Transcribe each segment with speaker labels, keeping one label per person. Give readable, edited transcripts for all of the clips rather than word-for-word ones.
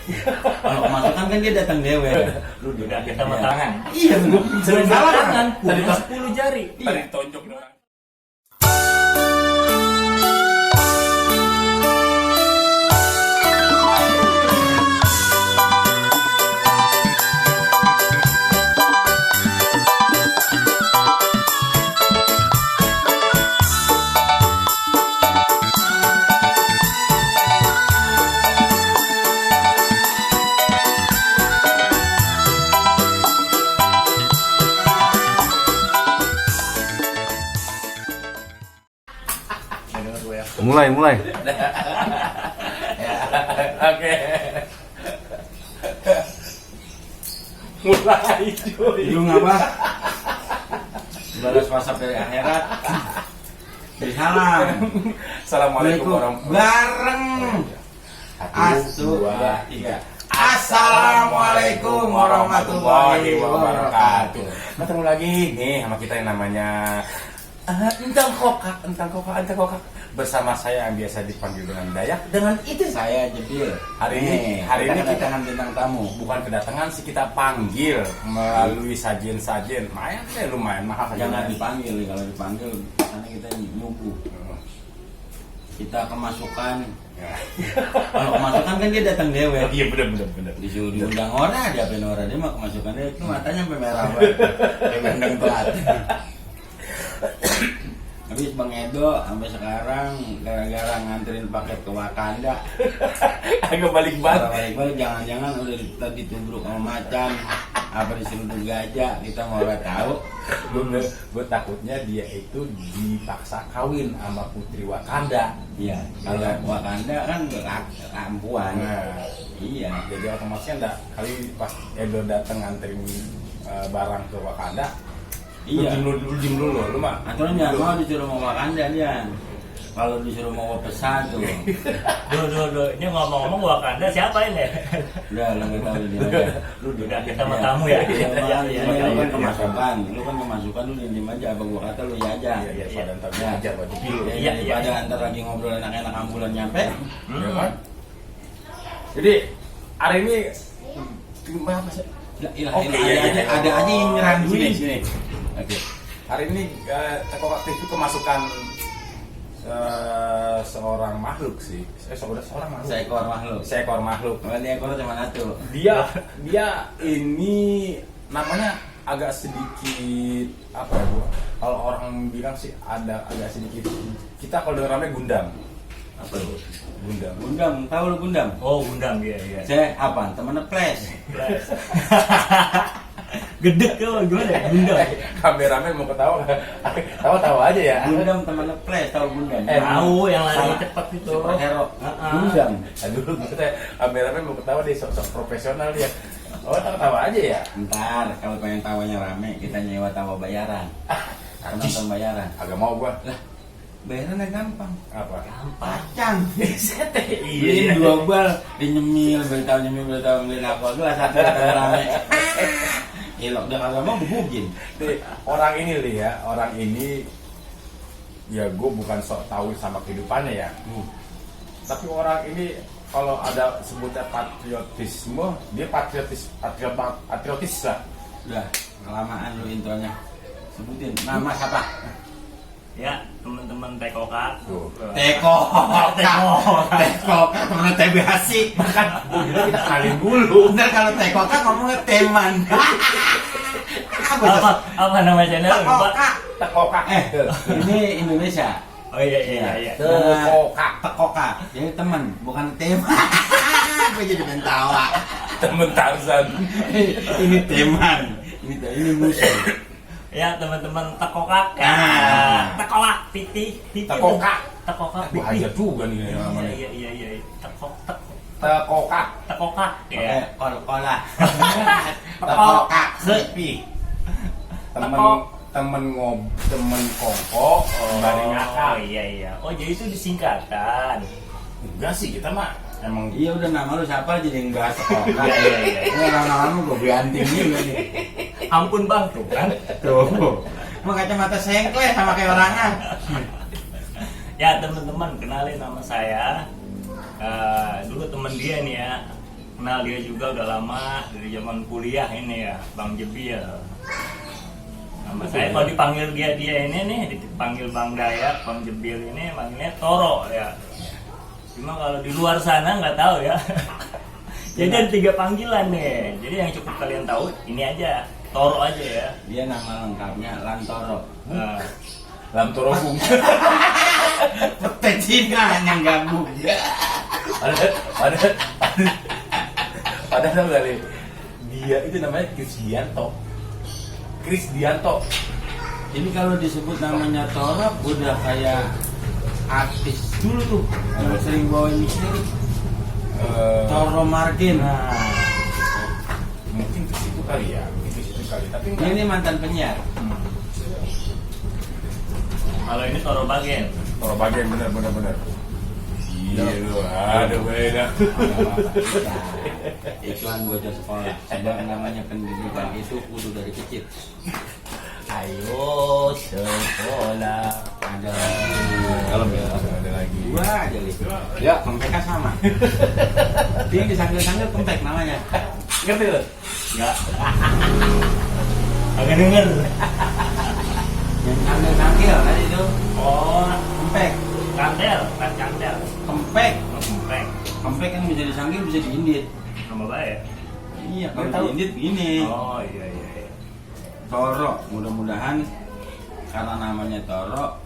Speaker 1: Kalau kemasukan kan dia datang dewe.
Speaker 2: Lu udah kita sama tangan.
Speaker 1: Iya, sering salah
Speaker 2: tangan.
Speaker 1: kan?
Speaker 2: Tadi 10 jari. Tadi tonjok orang.
Speaker 3: Mulai.
Speaker 2: Oke. Mulai cuy.
Speaker 1: Lu ngapa? Balas WhatsApp dari akhirat. Salam.
Speaker 2: Assalamualaikum warahmatullahi
Speaker 1: Bareng.
Speaker 2: Satu, dua, tiga.
Speaker 1: Assalamualaikum warahmatullahi wabarakatuh.
Speaker 2: Ketemu lagi nih sama kita yang namanya Entang Kokak. Bersama saya yang biasa dipanggil dengan Dayak, dengan itu
Speaker 1: Saya Jebil.
Speaker 2: Hari ini kita
Speaker 1: kedatangan bintang tamu.
Speaker 2: bukan kedatangan sih, kita panggil melalui sajian-sajian. Lumayan mahal saja.
Speaker 1: Jangan dipanggil nih, kalau dipanggil karena kita nyuguh. Kita kemasukan. Kalau kemasukan kan dia datang dewe.
Speaker 2: Iya bener.
Speaker 1: Disuruh diundang orang, dia pengen orang dia mah kemasukannya itu matanya sampai merah banget. Kayak bendang telat. Habis Bang Edo sampai sekarang gara-gara nganterin paket ke Wakanda.
Speaker 2: Agak balik-balik.
Speaker 1: Jangan-jangan udah ditubruk sama macan, apa disuruh gajah, kita mau tahu.
Speaker 2: Gue takutnya dia itu dipaksa kawin sama putri Wakanda.
Speaker 1: Iya, kalau Wakanda kan kampuan.
Speaker 2: Nah,
Speaker 1: Iya,
Speaker 2: jadi otomatis kan kali pas Edo dateng nganterin barang ke Wakanda.
Speaker 1: iya.
Speaker 2: Lu dulu mah.
Speaker 1: Aturan jangan mau disuruh mau Wakanda dia. Kalau disuruh mau pesan tuh,
Speaker 4: Duh, ini ngomong-ngomong Wakanda siapa ini?
Speaker 1: udah lo nggak tahu dia.
Speaker 4: Lu udah kita sama tamu ya.
Speaker 1: Lu kan kemasukan, lu diem aja. Apa gua kata lu ya aja.
Speaker 2: Iya, pada ntar ajar baju biru.
Speaker 1: Ya, daripada antar lagi ngobrol enak-enak ambulan nyampe.
Speaker 2: Ya kan? Jadi hari ini apa sih?
Speaker 1: Ada aja yang nyerang
Speaker 2: Sini. Oke. Hari ini Kokak TV kemasukan seorang makhluk sih. Seorang makhluk.
Speaker 1: Seekor makhluk.
Speaker 2: Seekor makhluk.
Speaker 1: Dia ekor cuma satu.
Speaker 2: Dia ini namanya agak sedikit apa ya Bu? Kalau orang bilang sih ada agak sedikit. Kita kalau dengar namanya Gundam.
Speaker 1: Apa itu?
Speaker 2: Gundam.
Speaker 1: Tahu lu Gundam?
Speaker 4: Oh, Gundam iya.
Speaker 1: Saya apa? Temennya Flash.
Speaker 4: Gedek tuh gimana ya? Gundam.
Speaker 2: Kameramen mau ketawa. Tawa-tawa aja ya.
Speaker 1: Gundam temennya Flash, tahu Gundam?
Speaker 4: Tahu yang lari
Speaker 1: Sama
Speaker 4: cepat itu.
Speaker 1: Superhero.
Speaker 2: Gundam. Aduh, kita kameramen mau ketawa dia sok profesional dia. Oh, tawa aja ya.
Speaker 1: Ntar kalau pengen tawanya rame, kita nyewa tawa bayaran. Penonton bayaran.
Speaker 2: Agak mau gua.
Speaker 1: Lah, bayarannya gampang.
Speaker 2: Apa?
Speaker 1: Pacang.
Speaker 4: Iya.
Speaker 1: Beliin 2 bal, nyemil beli apa gelas satu rame. Elok udah kagak mau gebukin.
Speaker 2: Orang ini ya gue bukan sok tahu sama kehidupannya ya. Tapi orang ini kalau ada sebutnya patriotisme, dia patriotis lah.
Speaker 1: Udah, kelamaan lu intronya. Sebutin nama siapa?
Speaker 4: Ya, teman-teman Tekoka.
Speaker 1: Teko, teman TBHC.
Speaker 2: Kan kita kenalin dulu.
Speaker 1: Bener kalau Teko ngomongnya teman.
Speaker 4: Apa nama channel?
Speaker 2: Tekokak.
Speaker 1: Ini Indonesia.
Speaker 4: Oh iya.
Speaker 1: Tekoka. Jadi teman, bukan teman. Gue jadi mentawa.
Speaker 2: Temen Tarzan.
Speaker 1: Ini teman. Ini musuh.
Speaker 4: Ya, teman-teman Tekokak. Tekokak Piti.
Speaker 2: Tekokak.
Speaker 4: Tekokak
Speaker 2: Wah, aja juga nih namanya.
Speaker 4: Iya.
Speaker 2: Tekokak.
Speaker 4: Tekokak. Ya.
Speaker 1: Kol-kola. Tekoka. Sepi.
Speaker 2: Temen kongko bareng akak.
Speaker 4: Oh iya. Oh, jadi itu disingkatan.
Speaker 2: Enggak sih, kita mah emang
Speaker 1: Iya udah, nama lu siapa jadi enggak Tekoka.
Speaker 4: Iya.
Speaker 1: Ini lama-lama gue ganting juga nih.
Speaker 4: Ampun Bang, tuh kan.
Speaker 1: Tuh. Mau kacamata sengkle sama kayak orangan.
Speaker 4: Ya teman-teman, kenalin nama saya. Dulu teman dia nih ya, kenal dia juga udah lama dari zaman kuliah ini ya, Bang Jebil. Nama saya kalau dipanggil dia ini nih, dipanggil Bang Dayak, Bang Jebil ini manggilnya Toro ya. Cuma kalau di luar sana nggak tahu ya. Jadi ada 3 panggilan nih. Jadi yang cukup kalian tahu ini aja, Toro aja ya.
Speaker 1: Dia nama lengkapnya Lantoro.
Speaker 4: Nah,
Speaker 2: Lam Torobung.
Speaker 1: Petai Cina yang gabung.
Speaker 2: Padahal kali dia itu namanya Krisdianto.
Speaker 1: Ini kalau disebut namanya Toro udah kayak artis dulu tuh yang sering bawain misteri. Toro Martin.
Speaker 2: Nah, mungkin ke situ kali ya, tapi enggak.
Speaker 1: Ini mantan penyiar.
Speaker 4: kalau ini Toro Bagen.
Speaker 2: Toro bagian bener. Iya lu, aduh beda.
Speaker 1: Iklan bocah sekolah. Sebab namanya pendidikan itu kudu dari kecil.
Speaker 4: Ayo sekolah.
Speaker 1: Ada
Speaker 2: Kalau ada lagi.
Speaker 1: dua aja nih. Ya, kempeknya sama. Dia disanggil-sanggil kempek namanya.
Speaker 2: Ngerti lu?
Speaker 4: Enggak. Agak denger.
Speaker 1: Yang sanggil-sanggil tadi itu
Speaker 4: Oh,
Speaker 1: kempek.
Speaker 4: kantel.
Speaker 1: Kempek.
Speaker 4: Kempeng.
Speaker 1: Kempek yang bisa disanggil bisa diindit.
Speaker 4: Nama baik.
Speaker 1: Iya, kalau
Speaker 2: Tahu.
Speaker 1: diindit begini.
Speaker 4: Oh iya.
Speaker 1: Toro, mudah-mudahan karena namanya Toro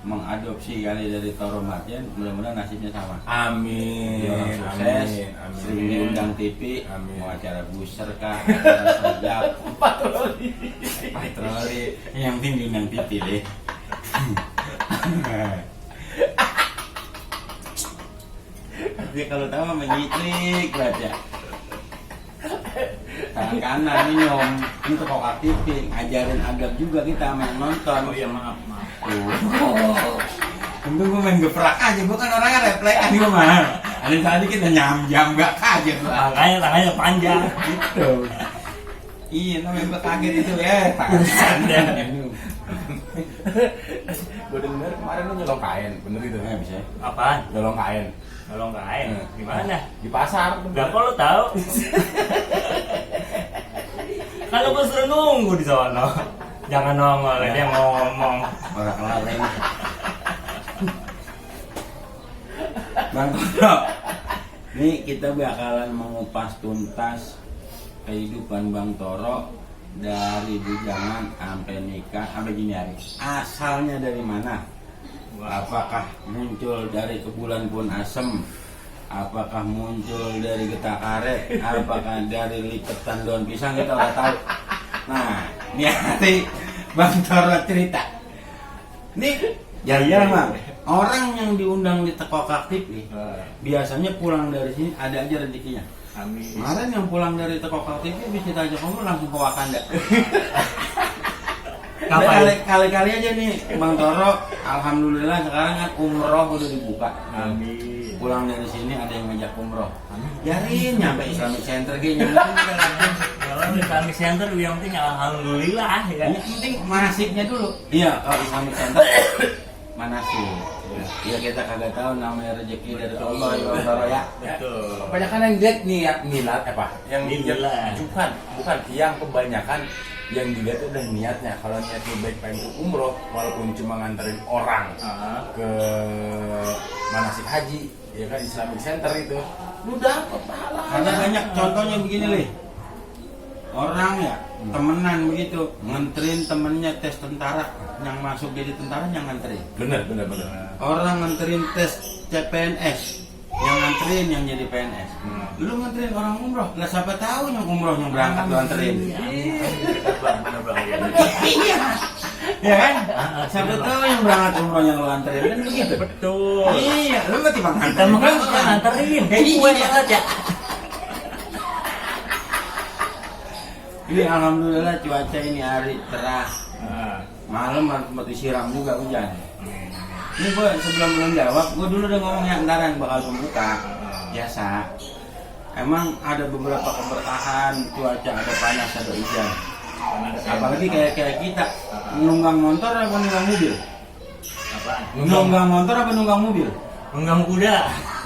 Speaker 1: mengadopsi kali dari Toro Martin, mudah-mudahan nasibnya sama.
Speaker 2: Amin.
Speaker 1: Dia orang sukses,
Speaker 2: Amin.
Speaker 1: sering diundang TV,
Speaker 2: Amin.
Speaker 1: mau acara buser kah, acara sergap, patroli, yang penting diundang TV deh. Dia kalau tahu menyiklik banget ya. Tangan kanan ini om, ini toko TV, ngajarin adab juga kita main nonton.
Speaker 4: Oh iya maaf.
Speaker 1: Tentu gue main geprak aja, gue kan orangnya refleks gue mah. Ada tadi kita nyam-jam gak kaget lah.
Speaker 4: Tangannya panjang.
Speaker 1: Gitu. Iya, namanya gue kaget itu ya. Tangan.
Speaker 2: Gue denger kemarin lu nyolong kain, bener itu?
Speaker 1: Ya bisa.
Speaker 4: Apaan?
Speaker 2: Nyolong kain
Speaker 4: Nolong kain. Gimana?
Speaker 2: di pasar.
Speaker 4: Gak kok lo tahu? Kalau gue suruh nunggu di sana. Jangan nongol, dia ngomong.
Speaker 1: Orang kelar ini. Bang Toro, ini kita bakalan mengupas tuntas kehidupan Bang Toro dari bujangan sampai nikah sampai gini hari. Asalnya dari mana? Apakah muncul dari kebulan pun asem? Apakah muncul dari getah karet? Apakah dari liketan daun pisang? Kita udah tahu. Nah, ini nanti Bang Toro cerita. Nih, jarang Bang. Orang yang diundang di teko aktif nih, biasanya pulang dari sini ada aja rezekinya.
Speaker 4: Amin.
Speaker 1: Kemarin yang pulang dari teko aktif ini bisa aja kamu langsung ke Wakanda. Kali-kali aja nih Bang Toro, alhamdulillah sekarang kan umroh udah dibuka.
Speaker 4: Amin.
Speaker 1: Pulang dari sini ada yang ngajak umroh. Yarin nyampe Islamic Center kayaknya.
Speaker 4: Kalau di Islamic Center yang penting alhamdulillah ya.
Speaker 1: Yang penting manasiknya dulu. Iya, kalau Islamic Center manasik. Iya kita kagak tahu namanya rezeki dari Allah ya Bang Toro ya.
Speaker 4: Betul.
Speaker 2: Kebanyakan yang dilihat niat apa? Yang
Speaker 4: Niat.
Speaker 2: bukan yang kebanyakan yang dilihat udah niatnya. Kalau niatnya baik pengen ke umroh, walaupun cuma nganterin orang ke manasik haji, ya kan Islamic Center itu, lu dapet pahala.
Speaker 1: Karena banyak contohnya begini lih. Orang ya temenan begitu nganterin temennya tes tentara, yang masuk jadi tentara yang nganterin.
Speaker 2: Bener.
Speaker 1: Orang nganterin tes CPNS, yang nganterin yang jadi PNS. Lu nganterin orang umroh, lah siapa tahu yang umroh yang berangkat lu anterin.
Speaker 4: Bener bang.
Speaker 1: Iya. Ya kan? Siapa tahu yang berangkat umroh yang lu anterin kan begitu.
Speaker 4: Betul.
Speaker 1: Iya, lu nggak timbang
Speaker 4: Kita mah kan kita nganterin. Gue banget ya.
Speaker 1: Ini alhamdulillah cuaca ini hari cerah. Malam sempat disiram juga hujan. Ini gue sebelum belum jawab, gue dulu udah ngomong yang ntar yang bakal pembuka. Biasa. Emang ada beberapa keberkahan cuaca, ada panas, ada hujan. Apalagi kayak kita nunggang motor apa nunggang mobil?
Speaker 4: Apa?
Speaker 1: Nunggang motor apa nunggang mobil?
Speaker 4: Mengganggu kuda.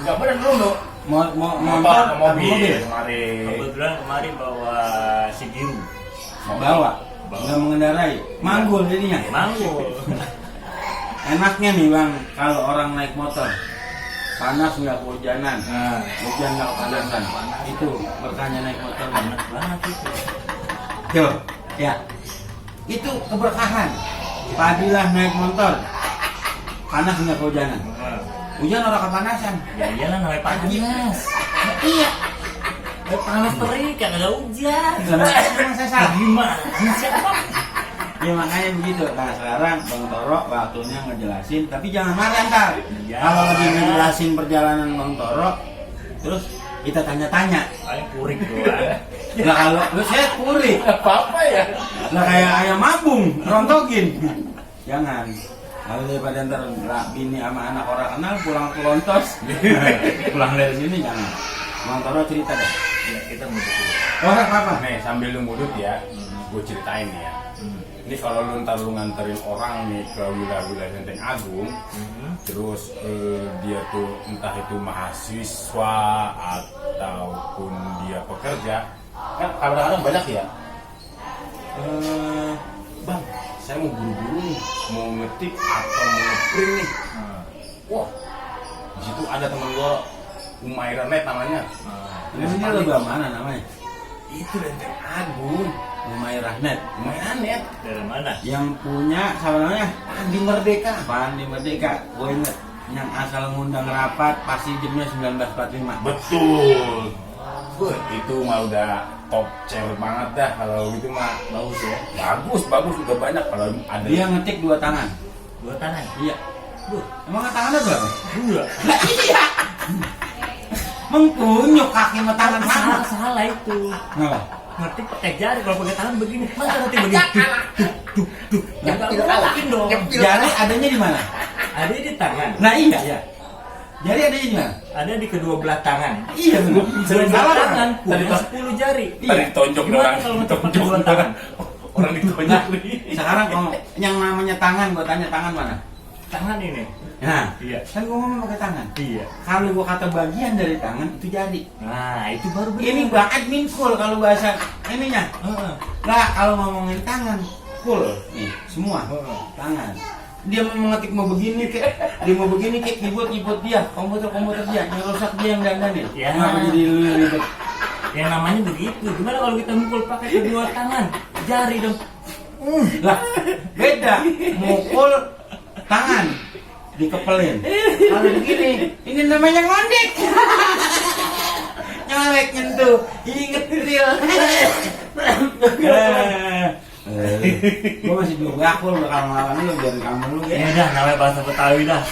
Speaker 2: Enggak bener lu
Speaker 1: motor
Speaker 2: atau mobil
Speaker 1: mobil
Speaker 2: kemarin.
Speaker 4: Kebetulan kemarin bawa si biru.
Speaker 1: bawa nggak mengendarai manggul jadinya.
Speaker 4: Manggul.
Speaker 1: Enaknya nih bang kalau orang naik motor panas nggak kehujanan,
Speaker 2: Nah,
Speaker 1: hujan nggak kepanasan, itu berkahnya naik motor.
Speaker 4: Enak banget itu.
Speaker 1: Tuh, ya itu keberkahan. Apabila naik motor panas nggak kehujanan, hujan orang kepanasan.
Speaker 4: Ya iyalah namanya panas.
Speaker 1: Iya.
Speaker 4: Panas terik kan ada hujan.
Speaker 1: Emang saya salah.
Speaker 4: Gimana sih?
Speaker 1: Ya makanya begitu. Nah sekarang Bang Toro waktunya ngejelasin, tapi jangan marah ntar.
Speaker 4: Ya.
Speaker 1: Kalau lagi ngejelasin perjalanan Bang Toro, terus kita tanya-tanya.
Speaker 4: Paling kurik doang.
Speaker 1: Nah kalau lu saya kurik,
Speaker 2: apa ya?
Speaker 1: lah kayak ayam mabung, rontokin. Jangan. Kalau daripada ntar bini sama anak orang kenal pulang pelontos, pulang dari sini jangan. Bang Toro cerita deh.
Speaker 4: Ya kita mau dulu.
Speaker 1: Oh apa?
Speaker 2: Nih sambil lu mudut ya, gue ceritain nih ya. Ini kalau lu ntar lu nganterin orang nih ke wilayah Lenteng Agung, terus dia tuh entah itu mahasiswa ataupun dia pekerja, kan kadang-kadang banyak ya. Bang, saya mau buru-buru nih, mau ngetik atau mau ngeprint nih. Wah, di situ ada temen gua Umaira Net namanya.
Speaker 1: Ini lo mana namanya?
Speaker 2: Itu Lenteng Agung,
Speaker 1: Umairah Net.
Speaker 2: Umaira Net.
Speaker 4: Dari mana?
Speaker 1: Yang punya siapa namanya?
Speaker 2: Andi Merdeka.
Speaker 1: Pandi Merdeka. Gue inget yang asal ngundang rapat pasti jamnya 1945.
Speaker 2: Betul. Itu mah udah top cewek banget dah kalau gitu mah.
Speaker 4: Bagus ya.
Speaker 2: Bagus udah banyak kalau ada.
Speaker 1: Dia ngetik 2 tangan.
Speaker 4: 2 tangan.
Speaker 1: Iya.
Speaker 4: Duh,
Speaker 1: Emang tangannya berapa?
Speaker 4: 2.
Speaker 1: Iya. Mengkunyuk kaki sama tangan sama.
Speaker 4: Salah itu.
Speaker 1: Kenapa?
Speaker 4: Ngetik pakai jari, kalau pakai tangan begini. Masa nanti begini? Duh. Ya nggak mungkin dong.
Speaker 1: Jari adanya di mana?
Speaker 4: Ada di tangan.
Speaker 1: Nah iya ya. Jari adanya di mana?
Speaker 4: Ada di kedua belah tangan.
Speaker 1: Iya benar.
Speaker 4: Kedua
Speaker 1: Salah
Speaker 4: belah
Speaker 1: kan?
Speaker 4: tangan punya 10 jari.
Speaker 2: Tadi ditonjok
Speaker 4: Gimana
Speaker 2: orang.
Speaker 4: kalau ngetik pakai
Speaker 2: Ditonjok
Speaker 4: 2 tangan?
Speaker 2: Orang ditonjok.
Speaker 1: Sekarang kalau yang namanya tangan, gue tanya tangan mana?
Speaker 4: Tangan ini.
Speaker 1: Nah,
Speaker 4: Iya.
Speaker 1: kan gue ngomong pakai tangan.
Speaker 4: Iya.
Speaker 1: Kalau gue kata bagian dari tangan itu jari.
Speaker 4: Nah, itu baru benar.
Speaker 1: Ini banget minkul kalau bahasa ininya.
Speaker 4: Heeh.
Speaker 1: Nah, kalau ngomongin tangan, full nih semua tangan. Dia mau mengetik mau begini kek, dia mau begini kek, keyboard dia, komputer dia, yang rusak dia yang dandanin.
Speaker 4: Ya.
Speaker 1: Kenapa jadi lu ribet?
Speaker 4: Yang namanya begitu. Gimana kalau kita mukul pakai kedua tangan? Jari dong.
Speaker 1: Lah, beda. Mukul tangan dikepelin. Kalau begini, ini namanya ngondek. Nyolek nyentuh, inget real. Gue masih belum gakul bakal ngelawan lu dari kamu lu
Speaker 4: Ya
Speaker 1: ya.
Speaker 4: udah, namanya bahasa Betawi dah.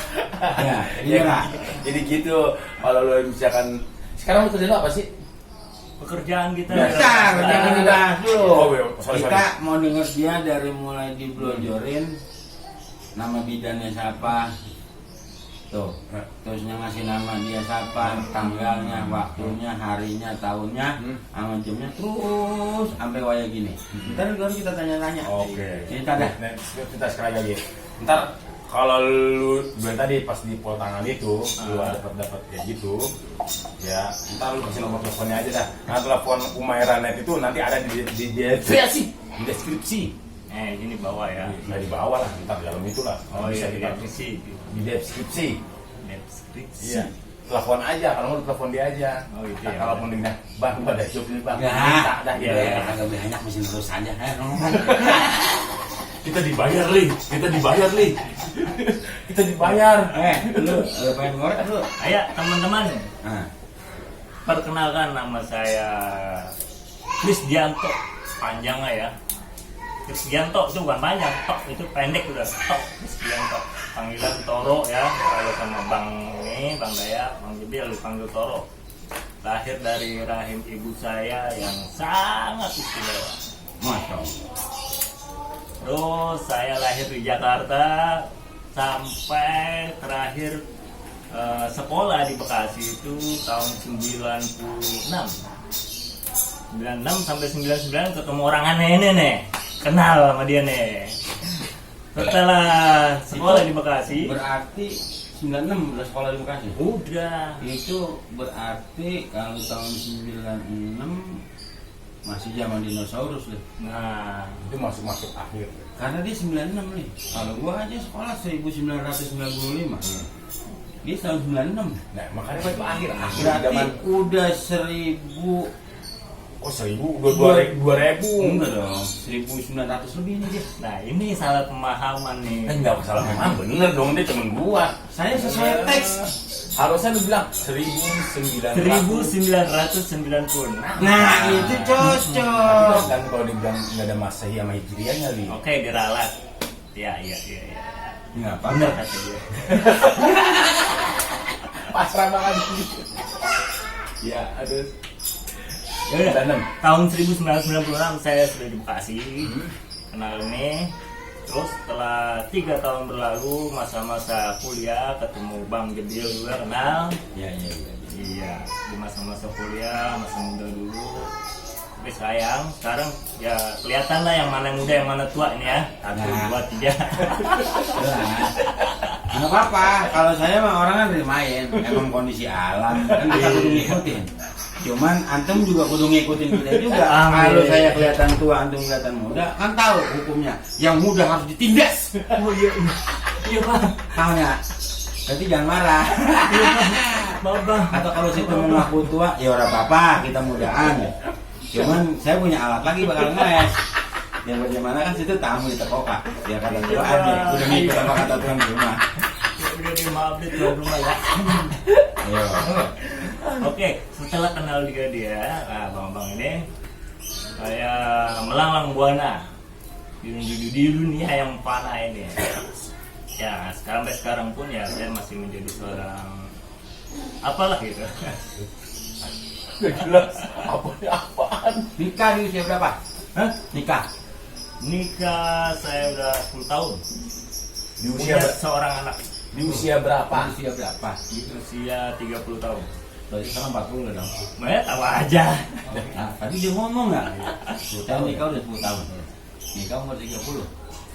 Speaker 1: Ya,
Speaker 2: Ya,
Speaker 1: iya.
Speaker 2: jadi gitu kalau lo misalkan sekarang lo kerja lo apa sih?
Speaker 4: Pekerjaan kita.
Speaker 1: Besar, jangan dibahas dulu.
Speaker 2: Oh, sorry.
Speaker 1: Kita mau denger dia dari mulai diblojorin, nama bidannya siapa, tuh, terusnya ngasih nama dia siapa, tanggalnya, waktunya, harinya, tahunnya, sama jamnya, terus sampai waya gini. Ntar baru kita tanya-tanya.
Speaker 2: Oke.
Speaker 1: Cerita dah.
Speaker 2: Nah, kita sekali lagi. Ntar kalau lu bilang tadi pas di pol tangan itu lu dapat kayak gitu, ya ntar lu kasih nomor teleponnya aja dah. Nah telepon Umaira Net itu nanti ada di deskripsi.
Speaker 4: Ini bawa ya.
Speaker 2: Nah di bawah lah, ntar dalam itulah.
Speaker 4: Oh
Speaker 2: Bisa
Speaker 4: iya,
Speaker 2: kita
Speaker 4: di deskripsi.
Speaker 2: di deskripsi.
Speaker 4: Deskripsi.
Speaker 2: Iya. Telepon aja, kalau mau telepon dia aja.
Speaker 4: Oh, itu
Speaker 2: Nah,
Speaker 4: ya.
Speaker 2: kalau pun dia, bang, gua ada job nih bang.
Speaker 1: Ya.
Speaker 2: Minta dah gitu.
Speaker 1: Ya, agak banyak mesin terus aja.
Speaker 2: Kita dibayar li. Kita dibayar.
Speaker 1: Lu pengen ngorek lu?
Speaker 4: Ayo teman-teman,
Speaker 1: Nah,
Speaker 4: perkenalkan nama saya Krisdianto. Panjangnya ya. Krisdianto itu bukan panjang, tok itu pendek udah. Tok Krisdianto. Panggilan Toro ya. Kalau sama Bang Dayak, Bang Jebil dipanggil Toro. Lahir dari rahim ibu saya yang sangat istimewa.
Speaker 1: Masya Allah.
Speaker 4: Terus saya lahir di Jakarta sampai terakhir sekolah di Bekasi itu tahun 96 sampai 99 ketemu orang aneh ini nih, kenal sama dia nih. Setelah sekolah di Bekasi,
Speaker 1: Berarti 96 udah sekolah di Bekasi.
Speaker 4: Udah.
Speaker 1: Itu berarti kalau tahun 96 masih zaman dinosaurus deh.
Speaker 4: Nah,
Speaker 2: Itu masuk akhir.
Speaker 1: Karena dia 96 nih. Kalau gua aja sekolah 1995. Dia tahun 96.
Speaker 2: Nah, makanya itu akhir
Speaker 1: Berarti
Speaker 2: zaman.
Speaker 1: udah 1000.
Speaker 2: Oh 1000, udah 2000.
Speaker 1: Enggak dong, 1900 lebih nih dia.
Speaker 4: nah ini salah pemahaman nih.
Speaker 2: Enggak salah memang bener dong, dia temen gua.
Speaker 1: Saya sesuai teks.
Speaker 2: Harusnya lu bilang 1900.
Speaker 4: 1990.
Speaker 1: Nah, itu cocok.
Speaker 2: Kan kalau dibilang nggak ada Masehi sama Hijriahnya li.
Speaker 4: Oke, diralat. Iya.
Speaker 1: Enggak apa.
Speaker 4: Bener kata dia.
Speaker 2: Pasrah banget. Ya, aduh.
Speaker 4: Ya udah.
Speaker 2: 96.
Speaker 4: Tahun 1996 saya sudah di Bekasi. Kenal ini. Terus setelah 3 tahun berlalu masa-masa kuliah ketemu Bang Jebil juga kenal.
Speaker 1: Iya.
Speaker 4: Iya, di masa-masa kuliah, masa muda dulu. Tapi sayang, sekarang ya kelihatan lah yang mana muda, yang mana tua ini ya. 1, 2, 3.
Speaker 1: Enggak apa-apa. Kalau saya mah orang kan dari main, emang kondisi alam kan kita kudu ngikutin. Cuman antum juga kudu ngikutin kita juga.
Speaker 4: Amin.
Speaker 1: Kalau saya kelihatan tua, antum kelihatan muda, kan tahu hukumnya. Yang muda harus ditindas.
Speaker 4: Oh iya. Iya, Bang.
Speaker 1: Tahu nggak? Berarti jangan marah.
Speaker 4: Maaf, Bang.
Speaker 1: Atau kalau situ mengaku tua, ya ora apa-apa, kita mudaan. Cuman saya punya alat lagi bakal ngeles. Yang bagaimana kan situ tamu di tekoka. Ya kata tua aja, udah ngikut apa kata tuan rumah.
Speaker 4: Ya udah deh, maaf deh tuan rumah ya.
Speaker 1: Ayo.
Speaker 4: Oke, setelah kenal juga dia, nah bang-bang ini saya melanglang buana di dunia yang panah ini. Ya, sampai sekarang pun ya saya masih menjadi seorang apalah gitu.
Speaker 2: Gak jelas apaan.
Speaker 1: Nikah di usia berapa?
Speaker 4: Hah?
Speaker 1: Nikah.
Speaker 4: Nikah saya udah 10 tahun.
Speaker 2: Di usia
Speaker 4: Punya seorang anak
Speaker 2: di usia berapa?
Speaker 1: Di usia berapa?
Speaker 4: di usia 30 tahun.
Speaker 1: Berarti sekarang 40 dong.
Speaker 4: Saya tahu aja.
Speaker 1: Nah, tadi dia ngomong nggak? Saya nikah udah 10 tahun. Nikah umur 30.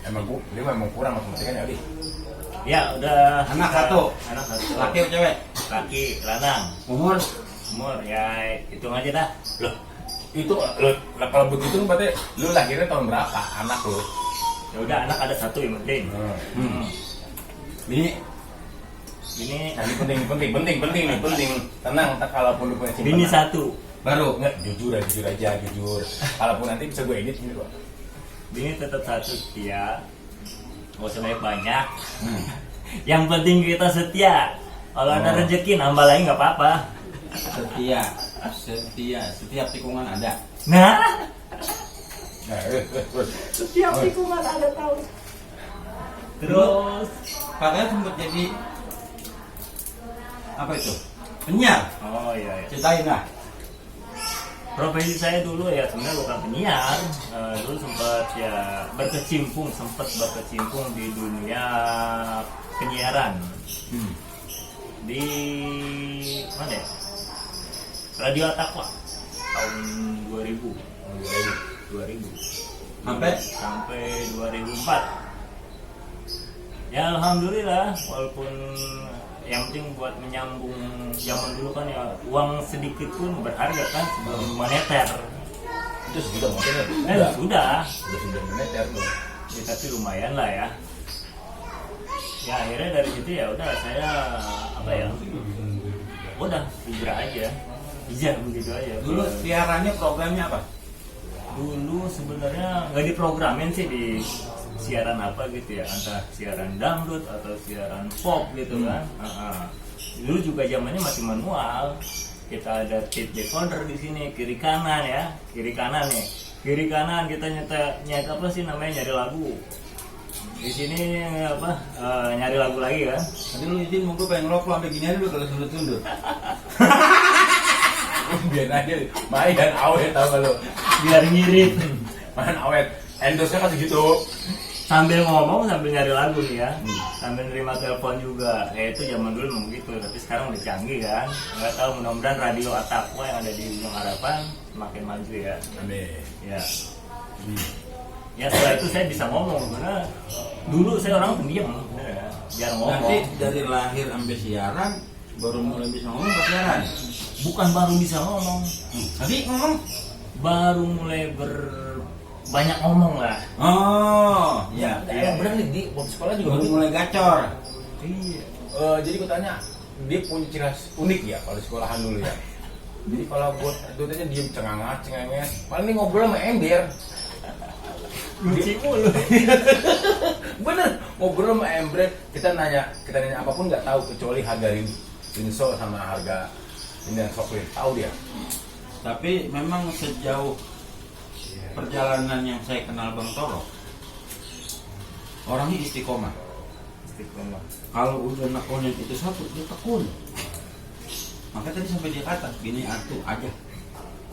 Speaker 2: Emang dia memang kurang matematikanya Ali.
Speaker 4: Ya udah.
Speaker 1: Anak satu.
Speaker 4: Anak satu.
Speaker 1: Laki atau cewek?
Speaker 4: Laki, lanang.
Speaker 1: Umur?
Speaker 4: Umur ya hitung aja dah.
Speaker 2: Loh, itu lo kalau begitu berarti lu lahirnya tahun berapa anak lu?
Speaker 4: Ya udah, anak ada satu yang penting.
Speaker 1: Bini?
Speaker 4: Ini
Speaker 2: Nah, ini penting. Tenang, ntar kalaupun lu punya
Speaker 4: bini satu.
Speaker 1: Baru?
Speaker 2: Enggak, jujur aja. Kalaupun nanti bisa gue edit gitu kok.
Speaker 4: Bini tetap satu setia. Gak usah banyak. Yang penting kita setia. Kalau ada rezeki nambah lagi nggak apa-apa.
Speaker 1: Setia. Setiap tikungan ada.
Speaker 4: Nah,
Speaker 2: Nah, terus.
Speaker 4: setiap tikungan ada tahu. Terus,
Speaker 1: Katanya sempat jadi apa itu? Penyiar.
Speaker 4: oh iya.
Speaker 1: Ceritain lah.
Speaker 4: Profesi saya dulu ya sebenarnya bukan penyiar. Dulu sempat berkecimpung di dunia penyiaran. Di mana ya? Radio Atakwa tahun 2000. 2000.
Speaker 1: Sampai
Speaker 4: 2004. Ya alhamdulillah, walaupun yang penting buat menyambung zaman dulu kan ya uang sedikit pun berharga kan sebelum moneter.
Speaker 2: Itu sudah modelnya.
Speaker 4: Sudah
Speaker 2: meter loh.
Speaker 4: ya, tapi lumayan lah ya. Ya akhirnya dari situ ya udah saya apa ya, udah hijrah begitu aja.
Speaker 1: dulu siarannya programnya apa?
Speaker 4: Dulu sebenarnya nggak diprogramin sih di siaran apa gitu ya, entah siaran dangdut atau siaran pop gitu kan. Dulu juga zamannya masih manual. Kita ada tape decoder di sini kiri kanan kiri kanan kita nyet apa sih namanya, nyari lagu. Di sini apa nyari lagu lagi kan.
Speaker 1: Tadi lu izin mau gue pengen ngerokok sampai gini aja lu kalau sundut-sundut.
Speaker 2: Biar aja main dan awet tau gak lo.
Speaker 4: Biar ngirit.
Speaker 2: Main awet. Endorse-nya kan segitu.
Speaker 4: Sambil ngomong sambil nyari lagu nih ya, sambil nerima telepon juga. Itu zaman dulu memang gitu, tapi sekarang udah canggih kan. Nggak tahu, mudah-mudahan radio Atakwa yang ada di Ujung Harapan semakin maju ya.
Speaker 2: Amin.
Speaker 4: Ya. Ya setelah itu saya bisa ngomong karena dulu saya orang pendiam, ya, jarang ngomong.
Speaker 1: Nanti dari lahir sampai siaran baru mulai bisa ngomong pas siaran.
Speaker 4: Bukan baru bisa ngomong,
Speaker 1: Tadi ngomong.
Speaker 4: baru mulai banyak ngomong lah.
Speaker 1: Oh, ya.
Speaker 2: Emang bener nih di waktu sekolah juga
Speaker 1: Baru
Speaker 2: begitu.
Speaker 1: mulai gacor.
Speaker 4: Iya.
Speaker 2: Jadi gue tanya, dia punya ciri khas unik ya kalau di sekolahan dulu ya. Jadi kalau buat itu tanya diem cengenges, paling ini ngobrol sama ember.
Speaker 4: Lucu mulu.
Speaker 2: Bener, ngobrol sama ember. Kita nanya apapun nggak tahu kecuali harga rinso sama harga ini yang sopir. Tahu dia.
Speaker 1: Tapi memang sejauh perjalanan yang saya kenal Bang Toro, orangnya istiqomah.
Speaker 4: Istiqomah.
Speaker 1: Kalau udah nekonin itu satu, dia tekun. Makanya tadi sampai dia kata, gini atuh aja.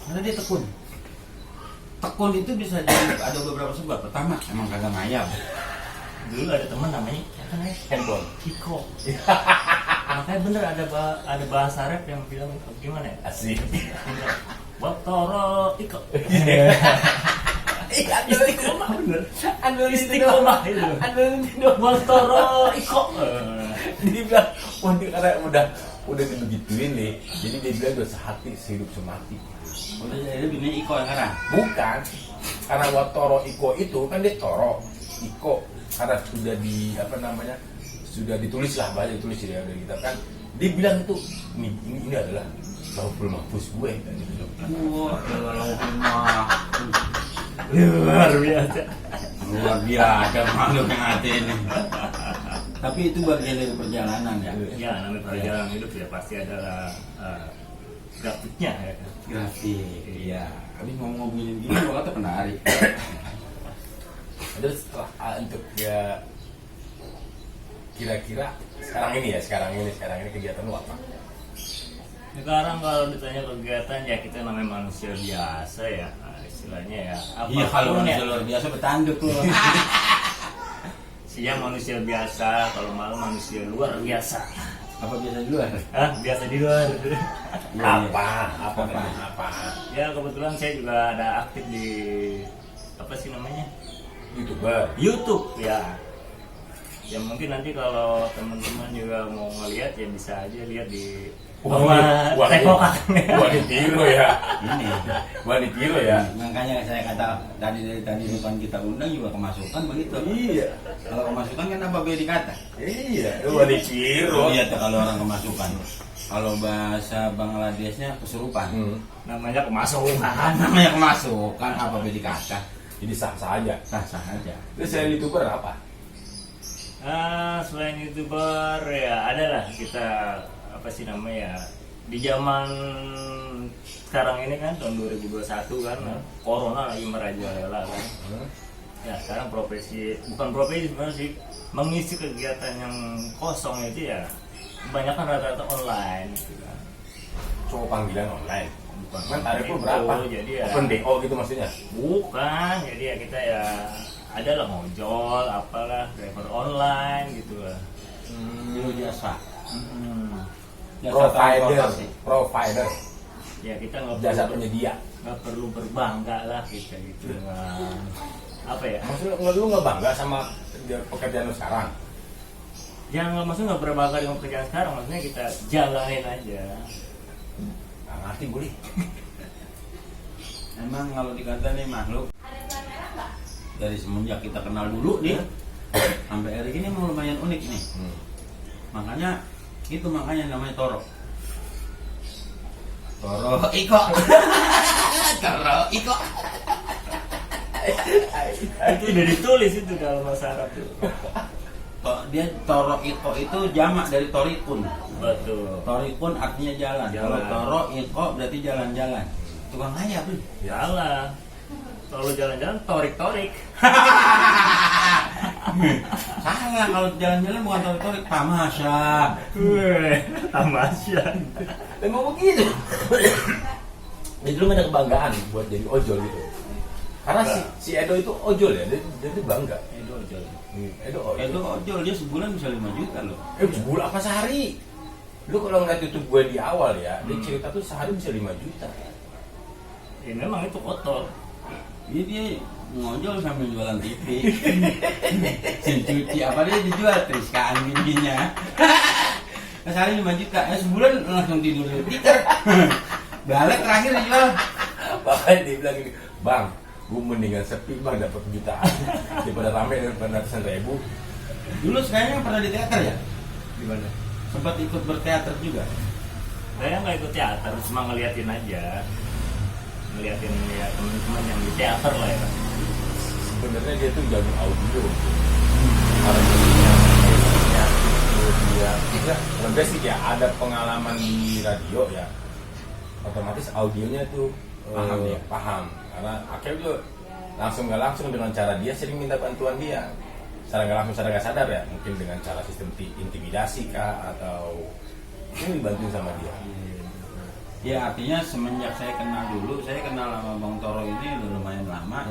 Speaker 1: Karena dia tekun. Tekun itu bisa jadi ada beberapa sebab. Pertama, emang kagak ngayal.
Speaker 4: Dulu ada teman namanya apa namanya?
Speaker 2: Handphone.
Speaker 4: Iko. Makanya bener ada bahasa Arab yang bilang gimana ya?
Speaker 2: Asik.
Speaker 4: Bang Toro Iko.
Speaker 2: Istiqomah
Speaker 4: bener.
Speaker 2: Andul
Speaker 4: Istiqomah itu. Bang Toro Iko.
Speaker 2: Dia bilang, wah dia karena udah dibegituin nih, jadi dia bilang udah sehati sehidup semati.
Speaker 1: Udah jadi bini Iko sekarang.
Speaker 2: Bukan, karena Watoro Iko itu kan dia Toro Iko karena sudah sudah ditulis lah, banyak ditulis ya udah kita kan. Dia bilang itu ini adalah Lauhul Mahfuz gue kan gitu.
Speaker 1: Wah, kalau rumah
Speaker 4: Luar biasa.
Speaker 1: luar biasa makhluk yang hati ini. Tapi itu bagian dari perjalanan ya.
Speaker 4: Ya namanya perjalanan hidup ya pasti adalah grafiknya ya.
Speaker 1: Grafik, iya. Habis ngomongin gini, gua kata menarik.
Speaker 2: Terus untuk ya kira-kira sekarang ini kegiatan lu apa?
Speaker 4: Sekarang kalau ditanya kegiatan ya kita namanya manusia biasa ya, istilahnya ya.
Speaker 1: Iya, kalau
Speaker 4: apapun
Speaker 1: manusia luar biasa bertanduk loh.
Speaker 4: Siang manusia biasa, kalau malam manusia luar biasa.
Speaker 1: Apa biasa di luar?
Speaker 4: Hah? Biasa di luar.
Speaker 2: Apa?
Speaker 4: Ya kebetulan saya juga ada aktif di apa sih namanya?
Speaker 2: YouTuber.
Speaker 4: YouTube ya. Ya mungkin nanti kalau teman-teman juga mau ngelihat ya bisa aja lihat di tekokan.
Speaker 2: Wah ditiru ya.
Speaker 1: Ini.
Speaker 2: Wah ditiru ya.
Speaker 1: Makanya saya kata dari depan kita undang juga kemasukan begitu.
Speaker 2: Iya.
Speaker 1: Kalau kemasukan kan apa beda kata?
Speaker 2: Iya. Wah ditiru.
Speaker 1: Iya tuh kalau orang kemasukan. Kalau bahasa Bangladeshnya kesurupan.
Speaker 4: Namanya kemasukan.
Speaker 1: Namanya kemasukan apa beda kata?
Speaker 2: Jadi sah-sah aja.
Speaker 1: Sah-sah aja.
Speaker 2: Terus saya YouTuber apa?
Speaker 4: Selain YouTuber ya adalah kita apa sih namanya ya di zaman sekarang ini kan tahun 2021 kan corona lagi merajalela kan. Ya sekarang bukan profesi sebenarnya sih mengisi kegiatan yang kosong itu ya kebanyakan rata-rata online gitu kan.
Speaker 2: Cuma panggilan online.
Speaker 4: Bukan
Speaker 2: Kan tarifnya
Speaker 4: itu,
Speaker 2: berapa?
Speaker 4: jadi ya
Speaker 2: Open DO gitu maksudnya?
Speaker 4: bukan, jadi ya kita ya adalah ngojol apalah driver online gitu lah.
Speaker 1: Itu jasa. Jasa transportasi.
Speaker 2: Provider.
Speaker 4: Ya kita nggak
Speaker 2: Jasa
Speaker 4: perlu
Speaker 2: penyedia.
Speaker 4: nggak perlu berbangga lah kita gitu. Apa ya?
Speaker 2: Maksudnya lu nggak bangga sama pekerjaan lu sekarang?
Speaker 4: Ya maksudnya nggak berbangga dengan pekerjaan sekarang, maksudnya kita jalanin aja.
Speaker 2: Nggak ngerti gue nih.
Speaker 1: Emang kalau dikata nih makhluk dari semenjak kita kenal dulu nih sampai hari ini emang lumayan unik nih. Makanya namanya Toro. Toro Iko. Toro Iko.
Speaker 4: Itu udah ditulis itu dalam bahasa Arab tuh.
Speaker 1: Dia Toro Iko itu jamak dari Torikun.
Speaker 4: Betul.
Speaker 1: Torikun artinya jalan.
Speaker 4: Jalan.
Speaker 1: Kalau Toro Iko berarti jalan-jalan. Tukang ayam tuh.
Speaker 4: Jalan. Kalau jalan-jalan torik-torik.
Speaker 1: Salah, kalau jalan-jalan bukan torik-torik, tamasya.
Speaker 4: Tamasya.
Speaker 2: Emang begitu. Jadi lu ada kebanggaan buat jadi ojol gitu. Karena si Edo itu ojol ya, dia tuh bangga.
Speaker 1: Edo ojol.
Speaker 2: Edo
Speaker 1: Ojol dia sebulan bisa 5 juta loh.
Speaker 2: sebulan apa sehari? Lu kalau ngeliat YouTube gue di awal ya, dia cerita tuh sehari bisa 5 juta.
Speaker 4: Ya memang itu kotor.
Speaker 1: Ini dia ngojol sambil jualan TV. Cuci apa dia dijual Triskaan bininya. Sehari 5 juta, sebulan langsung tidur di tikar. Balik terakhir dijual.
Speaker 2: Makanya dia bilang gini, bang, gue mendingan sepi bang dapat jutaan daripada rame dan ratusan ribu.
Speaker 1: Dulu kayaknya pernah di teater ya?
Speaker 2: Di mana?
Speaker 1: Sempat ikut berteater juga.
Speaker 4: Saya nggak ikut teater, cuma ngeliatin aja. Ngeliatin ya teman-teman yang di teater lah ya.
Speaker 2: Sebenarnya dia tuh jago audio. Karena dia lebih basic ya, ada pengalaman di radio ya, otomatis audionya tuh paham. Karena akhirnya tuh langsung nggak langsung dengan cara dia sering minta bantuan dia, secara nggak langsung, secara nggak sadar ya, mungkin dengan cara sistem intimidasi kah atau ini dibantuin sama dia.
Speaker 1: Ya artinya semenjak saya kenal dulu, saya kenal sama Bang Toro ini udah lumayan lama.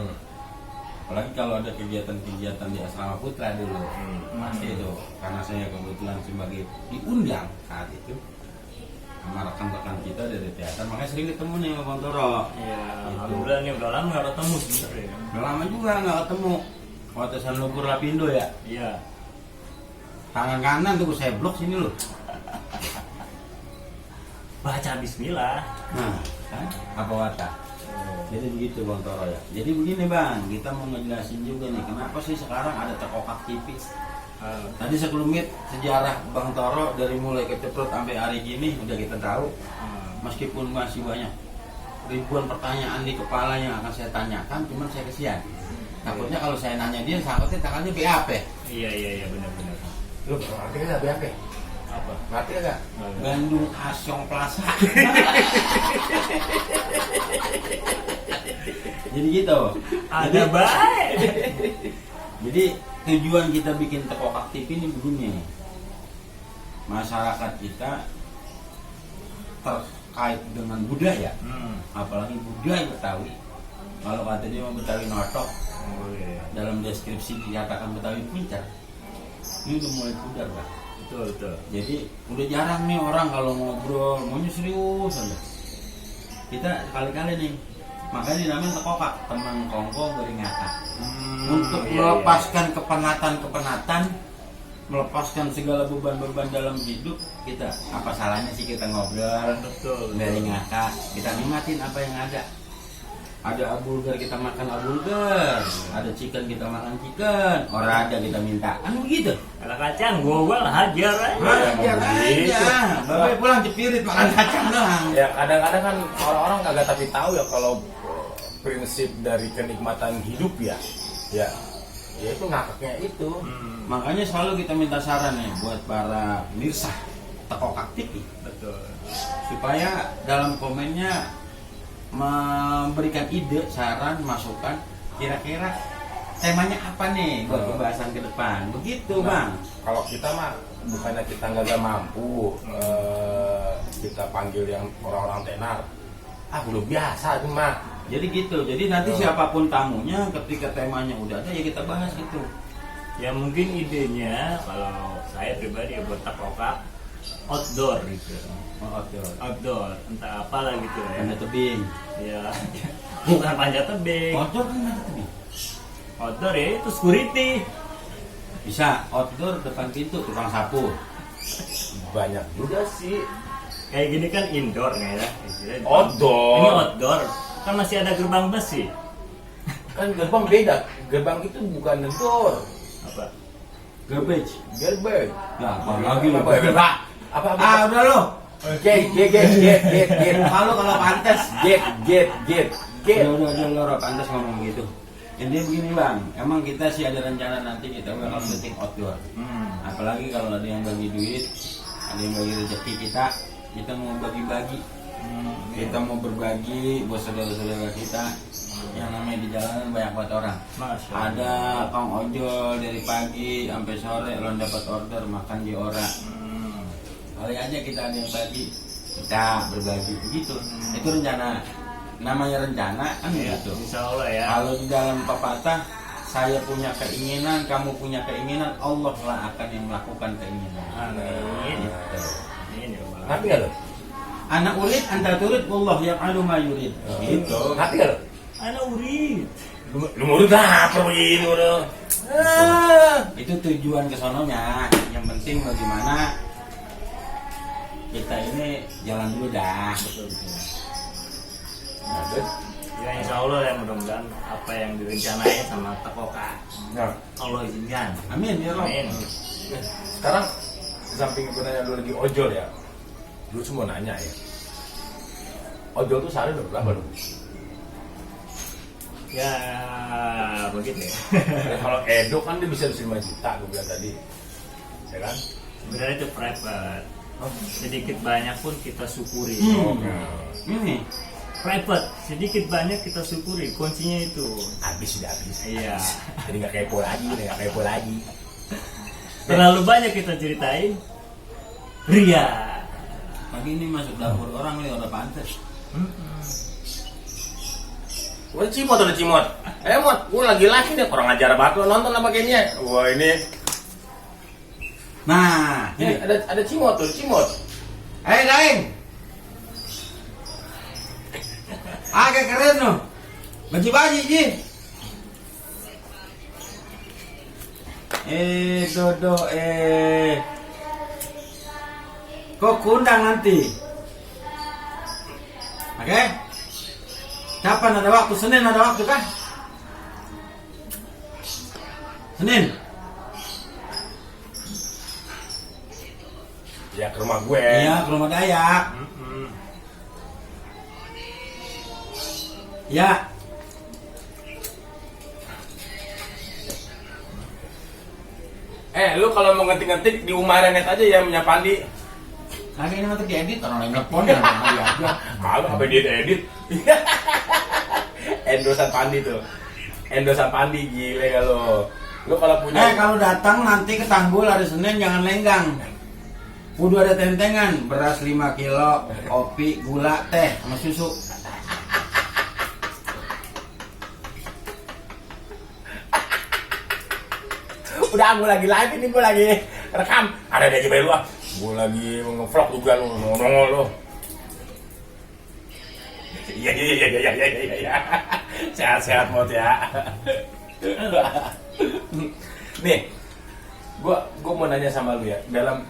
Speaker 1: Apalagi kalau ada kegiatan-kegiatan di Asrama Putra dulu, pasti itu. Karena saya kebetulan sebagai diundang saat itu sama rekan-rekan kita dari teater, makanya sering ketemu nih sama Bang Toro.
Speaker 4: Iya,
Speaker 1: Gitu.
Speaker 4: alhamdulillah nih udah lama nggak ketemu sebenarnya.
Speaker 1: Udah lama juga nggak ketemu. Waktu San Lumpur Lapindo ya,
Speaker 4: Iya.
Speaker 1: tangan kanan tuh saya blok sini loh.
Speaker 4: Baca Bismillah.
Speaker 1: Nah, kan? Apa watak? Jadi begitu Bang Toro ya. Jadi begini Bang, kita mau ngejelasin juga nih kenapa sih sekarang ada terkokak tipis. Tadi sekelumit sejarah Bang Toro dari mulai keceprot sampai hari gini udah kita tahu. Meskipun masih banyak ribuan pertanyaan di kepala yang akan saya tanyakan, cuman saya kesian. Takutnya kalau saya nanya dia, takutnya tangannya BAP.
Speaker 4: Iya benar-benar.
Speaker 2: Lu ngerti nggak BAP?
Speaker 4: Apa?
Speaker 2: Ngerti nggak?
Speaker 1: Bandung Asyong Plaza. Jadi gitu.
Speaker 4: Ada baik.
Speaker 1: Jadi tujuan kita bikin teko aktif ini begini. Masyarakat kita terkait dengan budaya, apalagi budaya Betawi. Kalau kata dia mau Betawi notok,
Speaker 4: Oh iya.
Speaker 1: dalam deskripsi dikatakan Betawi Puncak. Ini udah mulai pudar, Pak.
Speaker 4: Betul.
Speaker 1: Jadi udah jarang nih orang kalau ngobrol maunya serius aja. Kita sekali-kali nih, makanya dinamain tekokak, teman kongko beringatan. Untuk melepaskan kepenatan, melepaskan segala beban-beban dalam hidup kita. Apa salahnya sih kita ngobrol,
Speaker 4: Betul.
Speaker 1: beringatan, kita nikmatin apa yang ada. Ada abulgar kita makan abulgar, ada chicken kita makan chicken, orada kita minta, kan begitu.
Speaker 4: Kalau kacang gua hajar aja.
Speaker 1: Hajar aja, bapak pulang cepirit makan kacang doang.
Speaker 2: Ya kadang-kadang kan orang-orang kagak tapi tahu ya kalau prinsip dari kenikmatan hidup ya itu ngakaknya itu.
Speaker 1: Makanya selalu kita minta saran nih buat para pemirsa tekokak TV
Speaker 4: Betul.
Speaker 1: supaya dalam komennya memberikan ide, saran, masukan kira-kira temanya apa nih buat pembahasan ke depan. Begitu Bang.
Speaker 2: Kalau kita mah bukannya kita nggak mampu kita panggil yang orang-orang tenar, belum biasa cuma.
Speaker 1: Jadi gitu. Jadi nanti siapapun tamunya ketika temanya udah ada ya kita bahas gitu.
Speaker 4: Ya mungkin idenya kalau saya pribadi ya buat tekokak outdoor gitu. Outdoor, entah apalah gitu ya.
Speaker 1: Panjat tebing.
Speaker 4: Ya, bukan panjat tebing.
Speaker 1: Outdoor kan panjat tebing.
Speaker 4: Outdoor ya itu security.
Speaker 1: Bisa outdoor depan pintu tukang sapu.
Speaker 2: Banyak juga sih.
Speaker 4: Kayak gini kan indoor ya.
Speaker 2: Outdoor.
Speaker 4: Ini outdoor. Kan masih ada gerbang besi.
Speaker 2: Kan gerbang beda. Gerbang itu bukan door.
Speaker 4: Apa?
Speaker 1: Garbage.
Speaker 2: Gerbang.
Speaker 1: Ya, apa lagi lu?
Speaker 2: Apa?
Speaker 1: Udah lo.
Speaker 2: Get.
Speaker 1: Kalau pantas.
Speaker 2: Get.
Speaker 1: Udah pantas ngomong gitu. Intinya begini Bang, emang kita sih ada rencana nanti kita bakal syuting outdoor. Apalagi kalau ada yang bagi duit, ada yang bagi rezeki kita mau bagi-bagi. Kita mau berbagi buat saudara-saudara kita yang namanya di jalanan banyak banget orang.
Speaker 4: Masya
Speaker 1: Ada kong ojol dari pagi sampai sore lo dapat order makan di orang. Kali aja kita ada yang bagi, kita berbagi begitu. Itu rencana. Namanya rencana kan gitu.
Speaker 4: Insya Allah ya.
Speaker 1: Kalau di dalam pepatah, saya punya keinginan, kamu punya keinginan, Allah lah akan yang melakukan keinginan.
Speaker 4: Amin.
Speaker 1: Gitu.
Speaker 4: Amin ya Allah.
Speaker 2: Ngerti gak lo?
Speaker 1: Anak urid, anta turid, Allah yang adu ma yurid. Gitu.
Speaker 2: Ngerti gak lo?
Speaker 4: Ana urid.
Speaker 2: Lu mau apa begini udah?
Speaker 1: Itu tujuan ke sononya. Yang penting bagaimana kita ini jalan dulu dah.
Speaker 4: Betul betul.
Speaker 2: Nah, terus?
Speaker 4: Ya insya Allah ya mudah-mudahan apa yang direncanain sama Takoka
Speaker 2: Nah,
Speaker 4: Allah izinkan.
Speaker 1: Amin ya Rob.
Speaker 4: Amin.
Speaker 2: sekarang di samping gue nanya lu lagi ojol ya, lu semua nanya ya. Ojol tuh sehari berapa lu?
Speaker 4: Ya begitu ya.
Speaker 2: Kalau Edo kan dia bisa 5 juta gue bilang tadi, ya kan?
Speaker 4: Sebenarnya itu private. Sedikit banyak pun kita syukuri.
Speaker 1: Ini
Speaker 4: Private, sedikit banyak kita syukuri. Kuncinya itu.
Speaker 2: Habis udah habis.
Speaker 4: Iya.
Speaker 2: Jadi nggak kepo lagi.
Speaker 4: Terlalu banyak kita ceritain. Ria.
Speaker 1: pagi ini masuk dapur orang nih udah pantas.
Speaker 2: Udah cimot. Mot, gue lagi nih kurang ajar banget lo nonton apa kayaknya. Wah ini.
Speaker 1: Nah,
Speaker 2: Ini ada cimot.
Speaker 1: Daeng. Agak keren loh. Baji ji. Dodo kok kundang nanti? Oke? Kapan ada waktu? Senin ada waktu kan? Senin.
Speaker 2: Ya ke rumah gue.
Speaker 1: Iya, ke rumah Dayak. Ya.
Speaker 2: Lu kalau mau ngetik-ngetik di Umarenet aja ya punya Pandi.
Speaker 1: Kagak ini nanti diedit orang lain nelfon ya.
Speaker 2: Malu apa dia edit? Endosan Pandi gile kalau. Lu kalau punya
Speaker 1: Kalau datang nanti ke Tanggul hari Senin jangan lenggang. Kudu ada tentengan, beras 5 kilo, kopi, gula, teh, sama susu.
Speaker 2: udah gue lagi live ini, gue lagi rekam. Ada di aja lu ah. Gue lagi nge-vlog juga lu, nongol lu. Iya. Sehat Mot ya. Nih, gue mau nanya sama lu ya. Dalam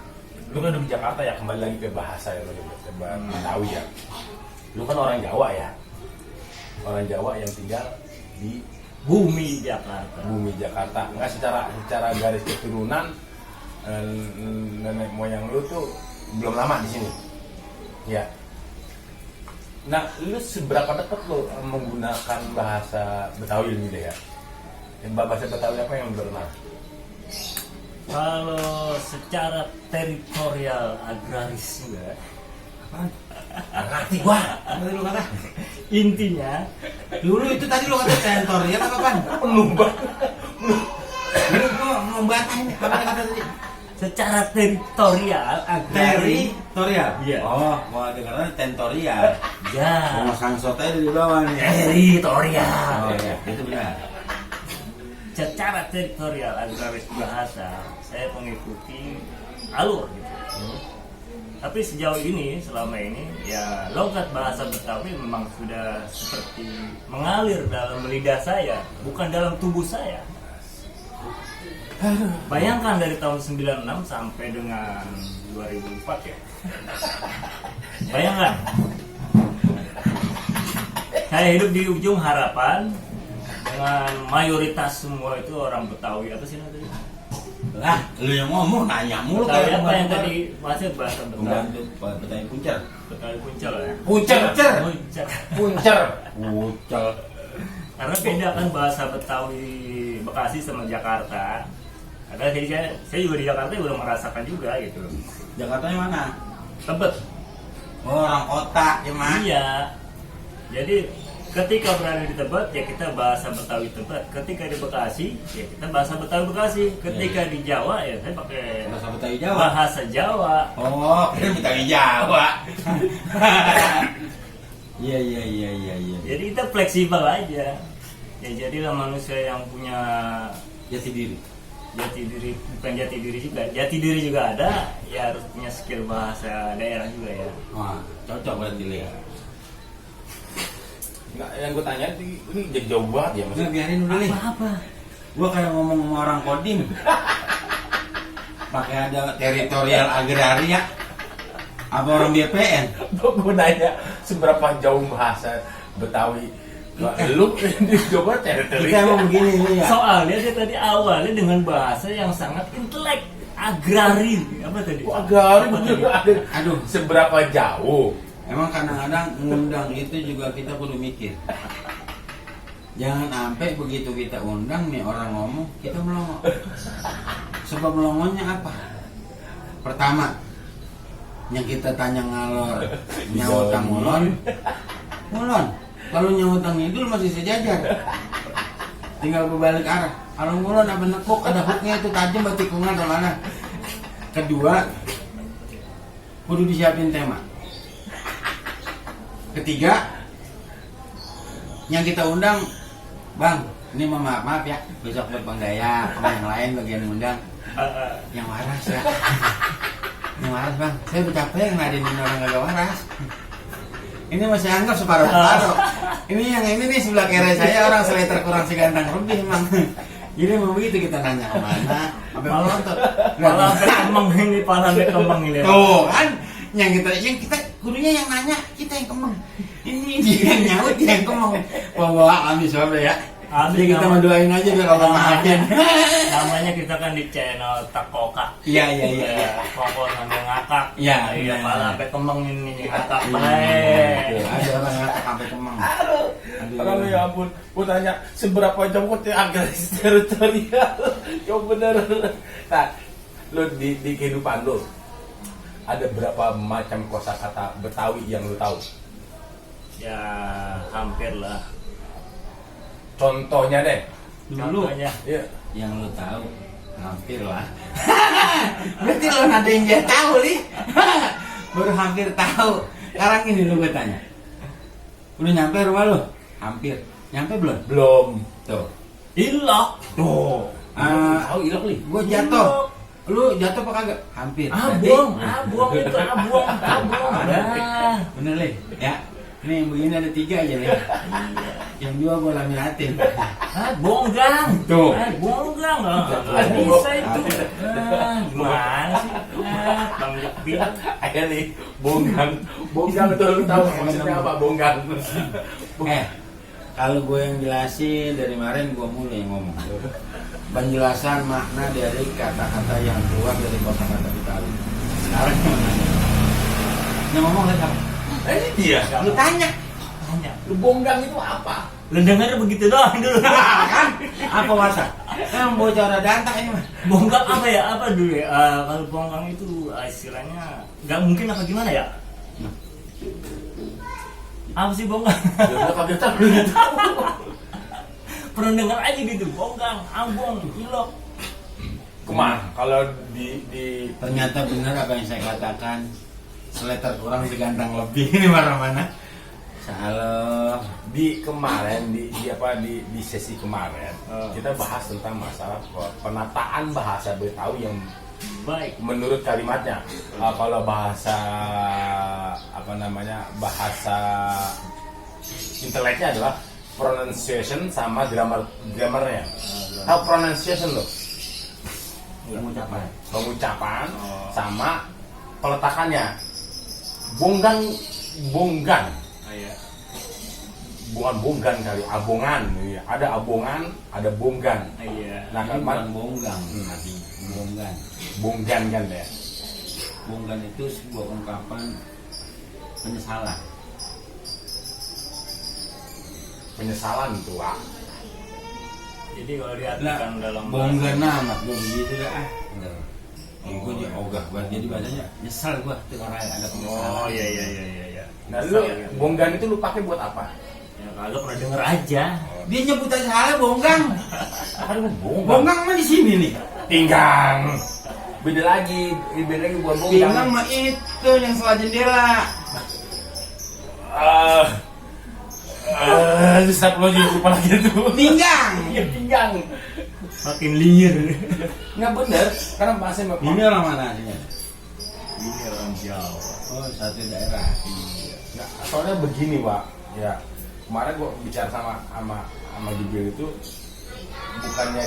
Speaker 2: lu kan di Jakarta ya, kembali lagi ke bahasa ya, lu coba tahu ya. Lu kan orang Jawa ya. Orang Jawa yang tinggal di
Speaker 4: Bumi Jakarta.
Speaker 2: Nggak secara garis keturunan, nenek moyang lu tuh belum lama di sini. Ya. Nah, lu seberapa dekat lu menggunakan bahasa Betawi ini deh ya? Bahasa Betawi apa yang lu kenal?
Speaker 4: Kalau secara teritorial agraris juga,
Speaker 2: Ngerti gua.
Speaker 1: Apa tadi lu kata?
Speaker 4: intinya
Speaker 1: Dulu itu tadi lu kata tentor, ya apa kan?
Speaker 2: Penuh banget.
Speaker 1: Lu mau bantah ini, apa kata tadi?
Speaker 4: secara teritorial agraris.
Speaker 1: Teritorial?
Speaker 4: Iya.
Speaker 1: Oh, mau dengarnya tentorial.
Speaker 4: Ya,
Speaker 1: Sama sangsotnya di bawah nih.
Speaker 4: teritorial.
Speaker 1: Oh iya, itu benar.
Speaker 4: Secara teritorial agraris bahasa saya mengikuti alur gitu. Tapi sejauh ini, selama ini ya logat bahasa Betawi memang sudah seperti mengalir dalam lidah saya, bukan dalam tubuh saya. Bayangkan dari tahun 96 sampai dengan 2004 ya. Bayangkan. Saya hidup di ujung harapan dengan mayoritas semua itu orang Betawi. Apa sih tadi?
Speaker 1: Lah, lu yang ngomong nanya mulu
Speaker 4: Betawi
Speaker 1: kayak
Speaker 4: apa yang tadi masih bahasa Betawi?
Speaker 1: Pembantu Betawi Puncer.
Speaker 4: Betawi Puncel ya.
Speaker 2: Puncer.
Speaker 4: Puncel.
Speaker 1: Puncel.
Speaker 4: Karena beda kan bahasa Betawi Bekasi sama Jakarta. Karena saya juga di Jakarta udah merasakan juga gitu.
Speaker 1: Jakartanya mana?
Speaker 4: Tebet.
Speaker 1: Oh, orang kota, ya mah.
Speaker 4: Iya. Jadi ketika berada di Tebet ya kita bahasa Betawi Tebet. Ketika di Bekasi ya kita bahasa Betawi Bekasi. Ketika di Jawa ya saya pakai
Speaker 1: Bahasa Betawi Jawa.
Speaker 4: bahasa Jawa.
Speaker 1: Oh, kira Betawi Jawa. Iya.
Speaker 4: Jadi kita fleksibel aja. Ya jadilah manusia yang punya
Speaker 1: Jati diri.
Speaker 4: jati diri, bukan jati diri juga ada, ya harus punya skill bahasa daerah juga ya.
Speaker 1: Wah, cocok berarti lihat.
Speaker 2: Nggak, yang gue tanya ini jauh banget ya
Speaker 1: Nggak,
Speaker 2: maksudnya.
Speaker 1: biarin dulu nih.
Speaker 4: Apa?
Speaker 1: Gua kayak ngomong sama orang Kodim. Pakai ada teritorial agraria. Apa orang BPN?
Speaker 2: Gue nanya seberapa jauh bahasa Betawi. Lu di Jawa
Speaker 1: Kita
Speaker 2: teritorial.
Speaker 1: emang begini nih ya.
Speaker 4: Soalnya dia tadi awalnya dengan bahasa yang sangat intelek, agrari. Apa tadi?
Speaker 2: Kok agak
Speaker 4: Apa tadi?
Speaker 1: Aduh,
Speaker 2: seberapa jauh?
Speaker 1: emang kadang-kadang ngundang itu juga kita perlu mikir. Jangan sampai begitu kita undang nih orang ngomong, kita melongo. Sebab melongonya apa? Pertama, yang kita tanya ngalor, nyautang ngulon, ngulon. Kalau nyautang ngidul masih sejajar. Tinggal berbalik arah. Kalau ngulon apa nekuk, ada hooknya itu tajam batikungan atau mana. Kedua, kudu disiapin tema. Ketiga, yang kita undang, Bang, ini maaf ya, besok buat Bang Daya, sama yang lain bagian undang, yang waras ya. Yang waras Bang, saya capek ngeladenin orang gak waras. Ini masih anggap separuh-separuh. Ini yang ini nih sebelah kiri saya orang seliter kurang segantang lebih Bang. Jadi mau begitu kita nanya kemana, sampai melontot.
Speaker 4: Malah sampai kemeng ini, pala sampai kemeng ini.
Speaker 1: Tuh kan, yang kita gurunya yang nanya, kita yang kemeng. Ini dia yang nyaut, dia yang kemeng. Bawa habis soalnya ya.
Speaker 4: Habis
Speaker 1: Jadi kita
Speaker 4: nama-
Speaker 1: mendoain aja biar Allah maafin.
Speaker 4: Namanya kita kan di channel Takoka.
Speaker 1: Iya.
Speaker 4: Koko sampai ngakak.
Speaker 1: Iya,
Speaker 4: Iya,
Speaker 1: benar.
Speaker 4: malah sampai kemeng ini ngakak.
Speaker 1: Iya, ada orang yang sampai kemeng.
Speaker 2: Kalau ya ampun, gue tanya seberapa jauh kok agresif teritorial? Yang bener. Nah, lo di kehidupan lo ada berapa macam kosakata Betawi yang lo tahu?
Speaker 4: Ya, hampir lah.
Speaker 2: Contohnya deh.
Speaker 1: Dulu
Speaker 4: Contohnya.
Speaker 2: Iya.
Speaker 1: yang lu tahu hampir lah. Berarti lo ada yang dia tahu nih. Baru hampir tahu. Sekarang ini lu gue tanya. Udah nyampe rumah lu? Hampir. Nyampe belum?
Speaker 2: Belum.
Speaker 1: Tuh.
Speaker 4: Ilok.
Speaker 1: Tuh.
Speaker 2: Tahu ilok nih.
Speaker 1: Gue jatuh. Lu jatuh apa kagak? Hampir.
Speaker 4: Abong itu abong. Nah,
Speaker 1: Bener Le? Ya. Nih yang begini ada 3 aja nih. Yang 2 gue laminatin.
Speaker 4: bonggang.
Speaker 1: Tuh.
Speaker 4: Bonggang. Nggak bisa itu. Gimana sih? Bang Jepi.
Speaker 2: Ada nih bonggang. Bonggang itu lo tahu maksudnya apa bonggang?
Speaker 1: Kalau gue yang jelasin dari kemarin gue mulai ngomong. Penjelasan makna dari kata-kata yang keluar dari kosakata Betawi. Sekarang yang nanya. Yang ngomong siapa?
Speaker 2: Ini dia.
Speaker 1: Lu tanya.
Speaker 2: Lu bonggang itu apa?
Speaker 4: Lu denger begitu doang dulu.
Speaker 1: Kan? Apa masa? Emang bocah udah dantang ini mah.
Speaker 4: Bonggang apa ya? Apa dulu ya? Kalau bonggang itu istilahnya nggak mungkin apa gimana ya? Apa sih bonggang?
Speaker 2: Ya udah kaget tahu gitu.
Speaker 4: Pernah denger aja gitu, bonggang, ambong, ilok.
Speaker 2: Kemana? Kalau di
Speaker 1: Ternyata benar apa yang saya katakan. Seliter kurang segantang lebih ini mana-mana. Salah.
Speaker 2: di kemarin di sesi kemarin kita bahas tentang masalah penataan bahasa Betawi yang
Speaker 4: Baik.
Speaker 2: menurut kalimatnya. Kalau bahasa apa namanya bahasa inteleknya adalah pronunciation sama grammarnya. Tahu pronunciation loh?
Speaker 1: Pengucapan.
Speaker 2: Pengucapan
Speaker 4: Oh.
Speaker 2: sama peletakannya. Bonggang
Speaker 4: Iya.
Speaker 2: bukan bonggan kali, abongan. Ada abongan, ada bonggan.
Speaker 4: Iya.
Speaker 2: Nah,
Speaker 1: Ini
Speaker 2: kan
Speaker 1: bukan bonggang, tapi bonggan.
Speaker 2: bonggan kan ya.
Speaker 1: Bonggan itu sebuah ungkapan penyesalan.
Speaker 2: Penyesalan itu, Wak.
Speaker 4: Jadi kalau diartikan dalam
Speaker 1: bonggan amat gue begitu dah. Gue dia ogah banget, jadi bahasanya nyesal gue tuh orang ada penyesalan.
Speaker 4: Oh iya.
Speaker 2: Nah, lu bonggan itu lu pakai buat apa?
Speaker 4: Ya kagak pernah denger aja.
Speaker 1: Dia nyebut aja salah bonggang.
Speaker 2: Aduh, bonggang.
Speaker 1: Bonggang mah di sini nih.
Speaker 2: Pinggang. Beda lagi buat bonggang.
Speaker 1: Pinggang mah itu yang setelah jendela.
Speaker 2: Susah lo jadi lupa lagi itu.
Speaker 1: Pinggang.
Speaker 2: Iya, pinggang.
Speaker 4: Makin liar.
Speaker 2: Nggak bener, karena bahasa
Speaker 1: Ini orang mana aslinya?
Speaker 4: Ini orang Jawa.
Speaker 1: Oh, satu daerah.
Speaker 2: Nggak, soalnya begini, Pak. Ya, kemarin gue bicara sama Jibril itu bukannya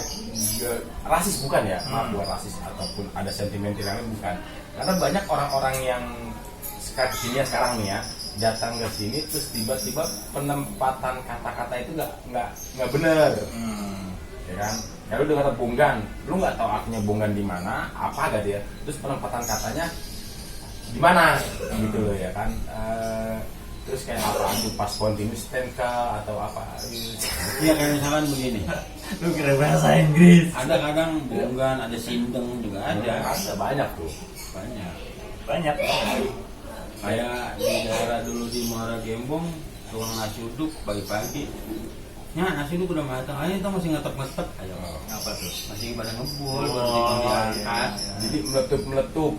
Speaker 2: rasis bukan ya, maaf bukan rasis ataupun ada sentimental yang lain bukan, karena banyak orang-orang yang sekarang nih ya datang ke sini terus tiba-tiba penempatan kata-kata itu nggak benar, ya kan? Ya lu dengar bonggan, lu nggak tahu artinya bonggan di mana, apa gak dia, terus penempatan katanya di mana, gitu loh ya kan? Terus kayak apa itu pas continuous tense kah atau apa?
Speaker 1: Iya kayak misalkan begini.
Speaker 4: Lu kira bahasa Inggris?
Speaker 1: Ada kadang bonggan, ada sindeng juga ada.
Speaker 2: Ada banyak tuh.
Speaker 1: Banyak.
Speaker 4: Banyak.
Speaker 1: Kayak di daerah dulu di Muara Gembong, tukang nasi uduk pagi-pagi. Ya nasi uduk udah matang, ayo itu masih ngetep-ngetep. Ayo.
Speaker 4: Apa tuh?
Speaker 1: Masih pada ngebul,
Speaker 4: Oh,
Speaker 1: baru diangkat.
Speaker 4: iya.
Speaker 2: Jadi meletup-meletup.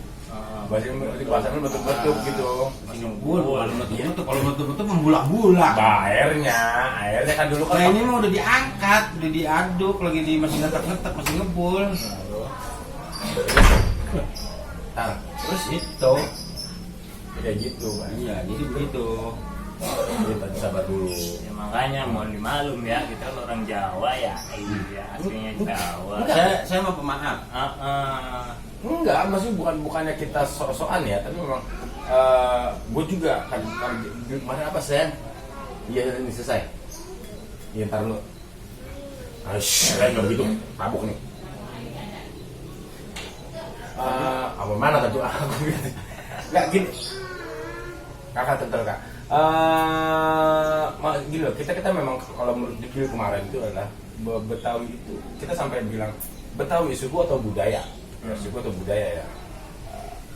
Speaker 2: Bahasanya meletup-meletup gitu.
Speaker 1: Masih ngebul, kalau meletup-meletup membulak-bulak.
Speaker 2: Airnya kan dulu kan.
Speaker 1: Nah ini mah udah diangkat, udah diaduk, lagi di masih ngetep-ngetep, masih ngebul.
Speaker 2: Nah,
Speaker 1: Terus itu,
Speaker 2: kayak gitu kan.
Speaker 1: iya jadi begitu.
Speaker 2: Jadi tadi sabar dulu.
Speaker 4: Ya makanya mohon dimaklum ya, kita kan orang Jawa ya, iya aslinya Jawa.
Speaker 1: Saya mau pemaaf.
Speaker 2: Enggak, maksudnya bukannya kita sok-sokan ya, tapi memang gue juga kan mana apa sayang? Iya ini selesai. Iya ntar lu. Saya nggak begitu, tabuk nih. Apa mana tadi aku gitu. Nggak gini. Kakak tentu kak. Gini loh, kita memang kalau menurut Jibril kemarin itu adalah Betawi itu kita sampai bilang Betawi suku atau budaya. Ya, suku atau budaya ya,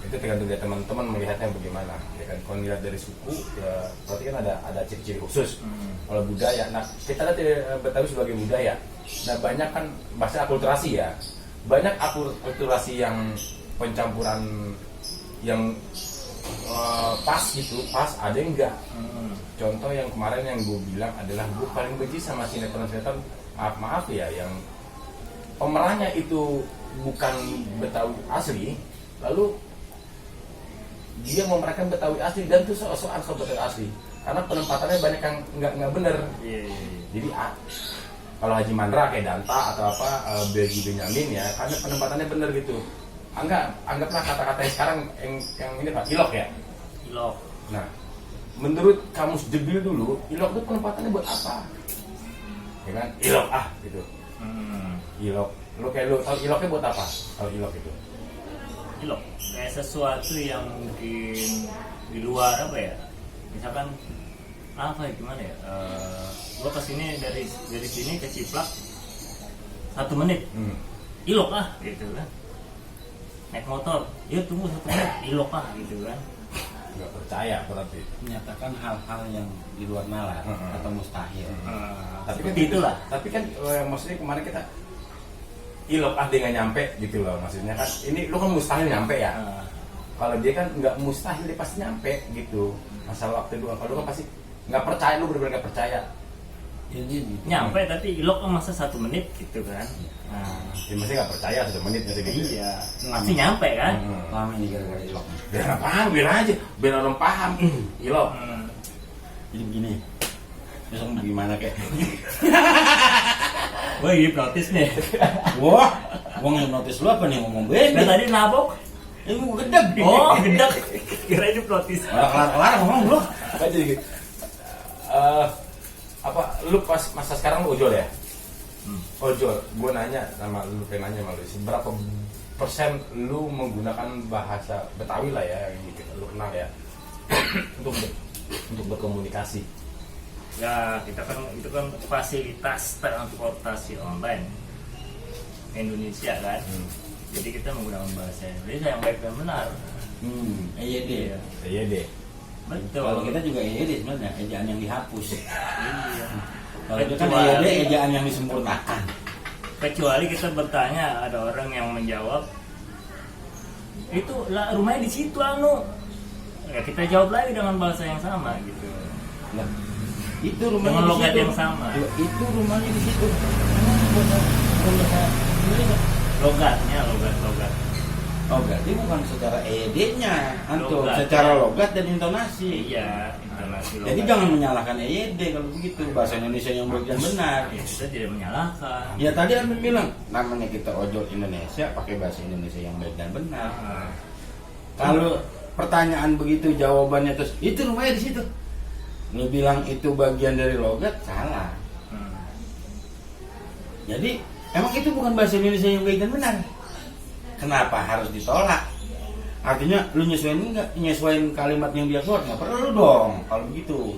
Speaker 2: itu tergantung dari teman-teman melihatnya bagaimana ya kan. Kalau dilihat dari suku ya berarti kan ada ciri-ciri khusus. Kalau budaya, nah kita lihat Betawi sebagai budaya. Nah banyak kan bahasa akulturasi ya, banyak akulturasi yang pencampuran yang pas gitu, pas ada yang enggak. Contoh yang kemarin yang gue bilang adalah gue paling benci sama sinetron maaf ya, yang pemerannya itu bukan Betawi asli, lalu dia memerankan Betawi asli dan itu soal Betawi asli karena penempatannya banyak yang nggak bener. Jadi kalau Haji Mandra kayak Danta atau apa Begi Benyamin ya, karena penempatannya bener gitu. Anggaplah kata-kata yang sekarang yang ini Pak, ilok ya.
Speaker 4: Ilok.
Speaker 2: Nah, menurut kamus Jibril dulu, ilok itu penempatannya buat apa? Ya kan, ilok gitu. Ilok. Lo tahu iloknya buat apa? Kalau ilok itu?
Speaker 4: Ilok kayak sesuatu yang mungkin di luar apa ya? Misalkan apa ya, gimana ya? Lo kesini dari sini ke Ciplak 1 menit. Ilok gitu kan. Naik motor, ya tunggu 1 menit, ilok gitu kan.
Speaker 2: Nggak percaya berarti.
Speaker 1: Menyatakan hal-hal yang di luar nalar atau mustahil.
Speaker 2: Tapi kan
Speaker 4: itulah.
Speaker 2: Tapi kan maksudnya kemarin kita ilok dia nggak nyampe gitu loh, maksudnya kan ini lu kan mustahil nyampe ya. Kalau dia kan nggak mustahil, dia pasti nyampe gitu. Masalah waktu doang. Kalau lu kan pasti nggak percaya, lu benar-benar nggak percaya.
Speaker 1: Jadi
Speaker 4: Nyampe tapi ilok kan masa 1 menit gitu kan.
Speaker 2: Ya masih nggak percaya 1 menit masih gitu.
Speaker 4: Iya, pasti nyampe kan.
Speaker 1: lama ini gara-gara ilok.
Speaker 2: Biar nggak paham, biar aja, biar orang paham. Ilok.
Speaker 1: Jadi begini, besok mau gimana kek?
Speaker 4: Wah, hipnotis nih.
Speaker 1: Wah, gua nge-notice lu apa nih ngomong beda?
Speaker 4: Nah, tadi nabok.
Speaker 1: Ini gua gedeg.
Speaker 4: Oh, gedek. Kira hipnotis.
Speaker 1: Udah kelar-kelar ngomong lu.
Speaker 2: Aja gitu. Apa lu pas masa sekarang lu ojol ya? Ojol, gue nanya sama lu, pengen nanya sama lu, seberapa persen lu menggunakan bahasa Betawi lah ya yang gitu, lu kenal ya untuk berkomunikasi?
Speaker 4: Ya, kita kan itu kan fasilitas transportasi online Indonesia kan. Jadi kita menggunakan bahasa Indonesia yang baik dan benar.
Speaker 1: EYD.
Speaker 2: Iya deh.
Speaker 4: Betul.
Speaker 1: Kalau kita juga EYD sebenarnya, ejaan yang dihapus.
Speaker 4: Iya.
Speaker 1: Kalau itu kan EYD, ejaan yang disempurnakan.
Speaker 4: Kecuali kita bertanya, ada orang yang menjawab, itu lah rumahnya di situ anu. Ya kita jawab lagi dengan bahasa yang sama gitu.
Speaker 1: Lah, itu rumahnya
Speaker 4: Dengan
Speaker 1: di
Speaker 4: logat
Speaker 1: situ.
Speaker 4: yang sama.
Speaker 1: Itu rumahnya di situ.
Speaker 4: Logatnya.
Speaker 1: Oh berarti bukan secara EYD-nya, antum
Speaker 4: Logat.
Speaker 1: secara logat dan intonasi.
Speaker 4: Iya, intonasi. ngasih
Speaker 1: Jadi
Speaker 4: logat.
Speaker 1: jangan menyalahkan EYD kalau begitu, bahasa Indonesia yang baik dan benar.
Speaker 4: Ya, kita tidak menyalahkan.
Speaker 1: Ya tadi Anda bilang namanya kita ojol Indonesia pakai bahasa Indonesia yang baik dan benar.
Speaker 4: Nah,
Speaker 1: Kalau pertanyaan begitu jawabannya terus itu rumahnya di situ. Lu bilang itu bagian dari logat, salah. Jadi emang itu bukan bahasa Indonesia yang baik dan benar. Kenapa harus ditolak? Artinya lu nyesuaiin kalimat yang dia keluar, nggak perlu dong kalau begitu.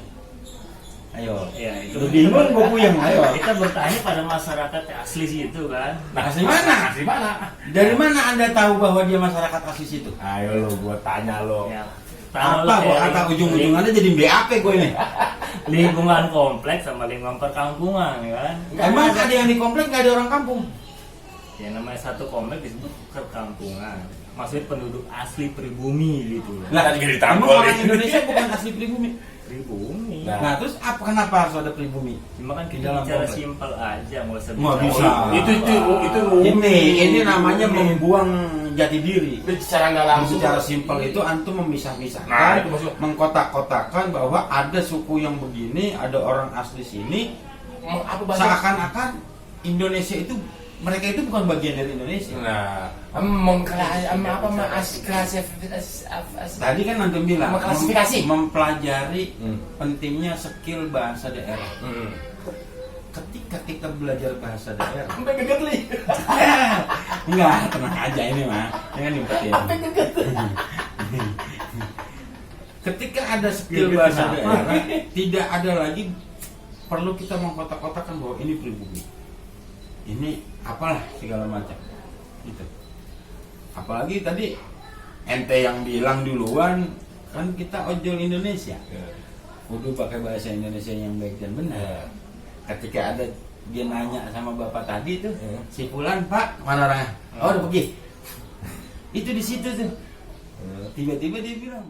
Speaker 1: Ayo,
Speaker 4: ya, itu
Speaker 1: lu bingung gue puyeng, ayo.
Speaker 4: kita bertanya pada masyarakat asli situ kan.
Speaker 1: Nah, asli mana?
Speaker 2: Asli mana?
Speaker 1: Dari mana Anda tahu bahwa dia masyarakat asli situ?
Speaker 2: Ayo lo, gua tanya lo.
Speaker 4: Ya,
Speaker 1: Apa
Speaker 4: taruhlah
Speaker 1: gua
Speaker 4: ya,
Speaker 1: kata ujung-ujungannya jadi BAP gue ini?
Speaker 4: lingkungan kompleks sama lingkungan perkampungan ya kan.
Speaker 1: Emang ada yang di komplek nggak ada orang kampung?
Speaker 4: Ya namanya satu kompleks disebut perkampungan. Maksudnya penduduk asli pribumi gitu.
Speaker 1: Lah,
Speaker 2: Tadi kan
Speaker 1: emang
Speaker 2: ditampol
Speaker 1: orang
Speaker 2: nih.
Speaker 1: Indonesia bukan asli pribumi.
Speaker 4: Pribumi.
Speaker 1: Nah, terus kenapa harus ada pribumi?
Speaker 4: Cuma kan
Speaker 1: Di
Speaker 4: kita
Speaker 1: dalam
Speaker 4: bicara
Speaker 1: komplek.
Speaker 4: simpel aja, nggak usah
Speaker 1: Nggak
Speaker 4: bicara-
Speaker 1: bisa.
Speaker 2: Itu
Speaker 1: Ini namanya membuang jati diri.
Speaker 2: Itu secara nggak langsung.
Speaker 1: Secara simpel itu antum memisah-misahkan,
Speaker 2: Nah, itu maksud-
Speaker 1: mengkotak-kotakan bahwa ada suku yang begini, ada orang asli sini,
Speaker 2: Mau apa bahasa?
Speaker 1: seakan-akan Indonesia itu mereka itu bukan bagian dari Indonesia.
Speaker 2: Nah, klasifikasi.
Speaker 1: Tadi kan antum bilang
Speaker 2: Mengklasifikasi.
Speaker 1: mempelajari
Speaker 2: Hmm.
Speaker 1: pentingnya skill bahasa daerah. Ketika kita belajar bahasa daerah,
Speaker 2: Sampai geget li.
Speaker 1: enggak, tenang aja ini mah, jangan diumpetin. Ketika ada skill
Speaker 4: Geget
Speaker 1: bahasa
Speaker 4: kenapa?
Speaker 1: daerah, tidak ada lagi perlu kita mengkotak-kotakan bahwa ini pribumi, ini apalah segala macam, gitu. Apalagi tadi ente yang bilang duluan, kan kita ojol Indonesia, kudu pakai bahasa Indonesia yang baik dan benar. Ketika ada dia nanya sama bapak tadi tuh, si Fulan, Pak, mana orangnya? Oh, udah pergi. Itu di situ tuh. Tiba-tiba dia bilang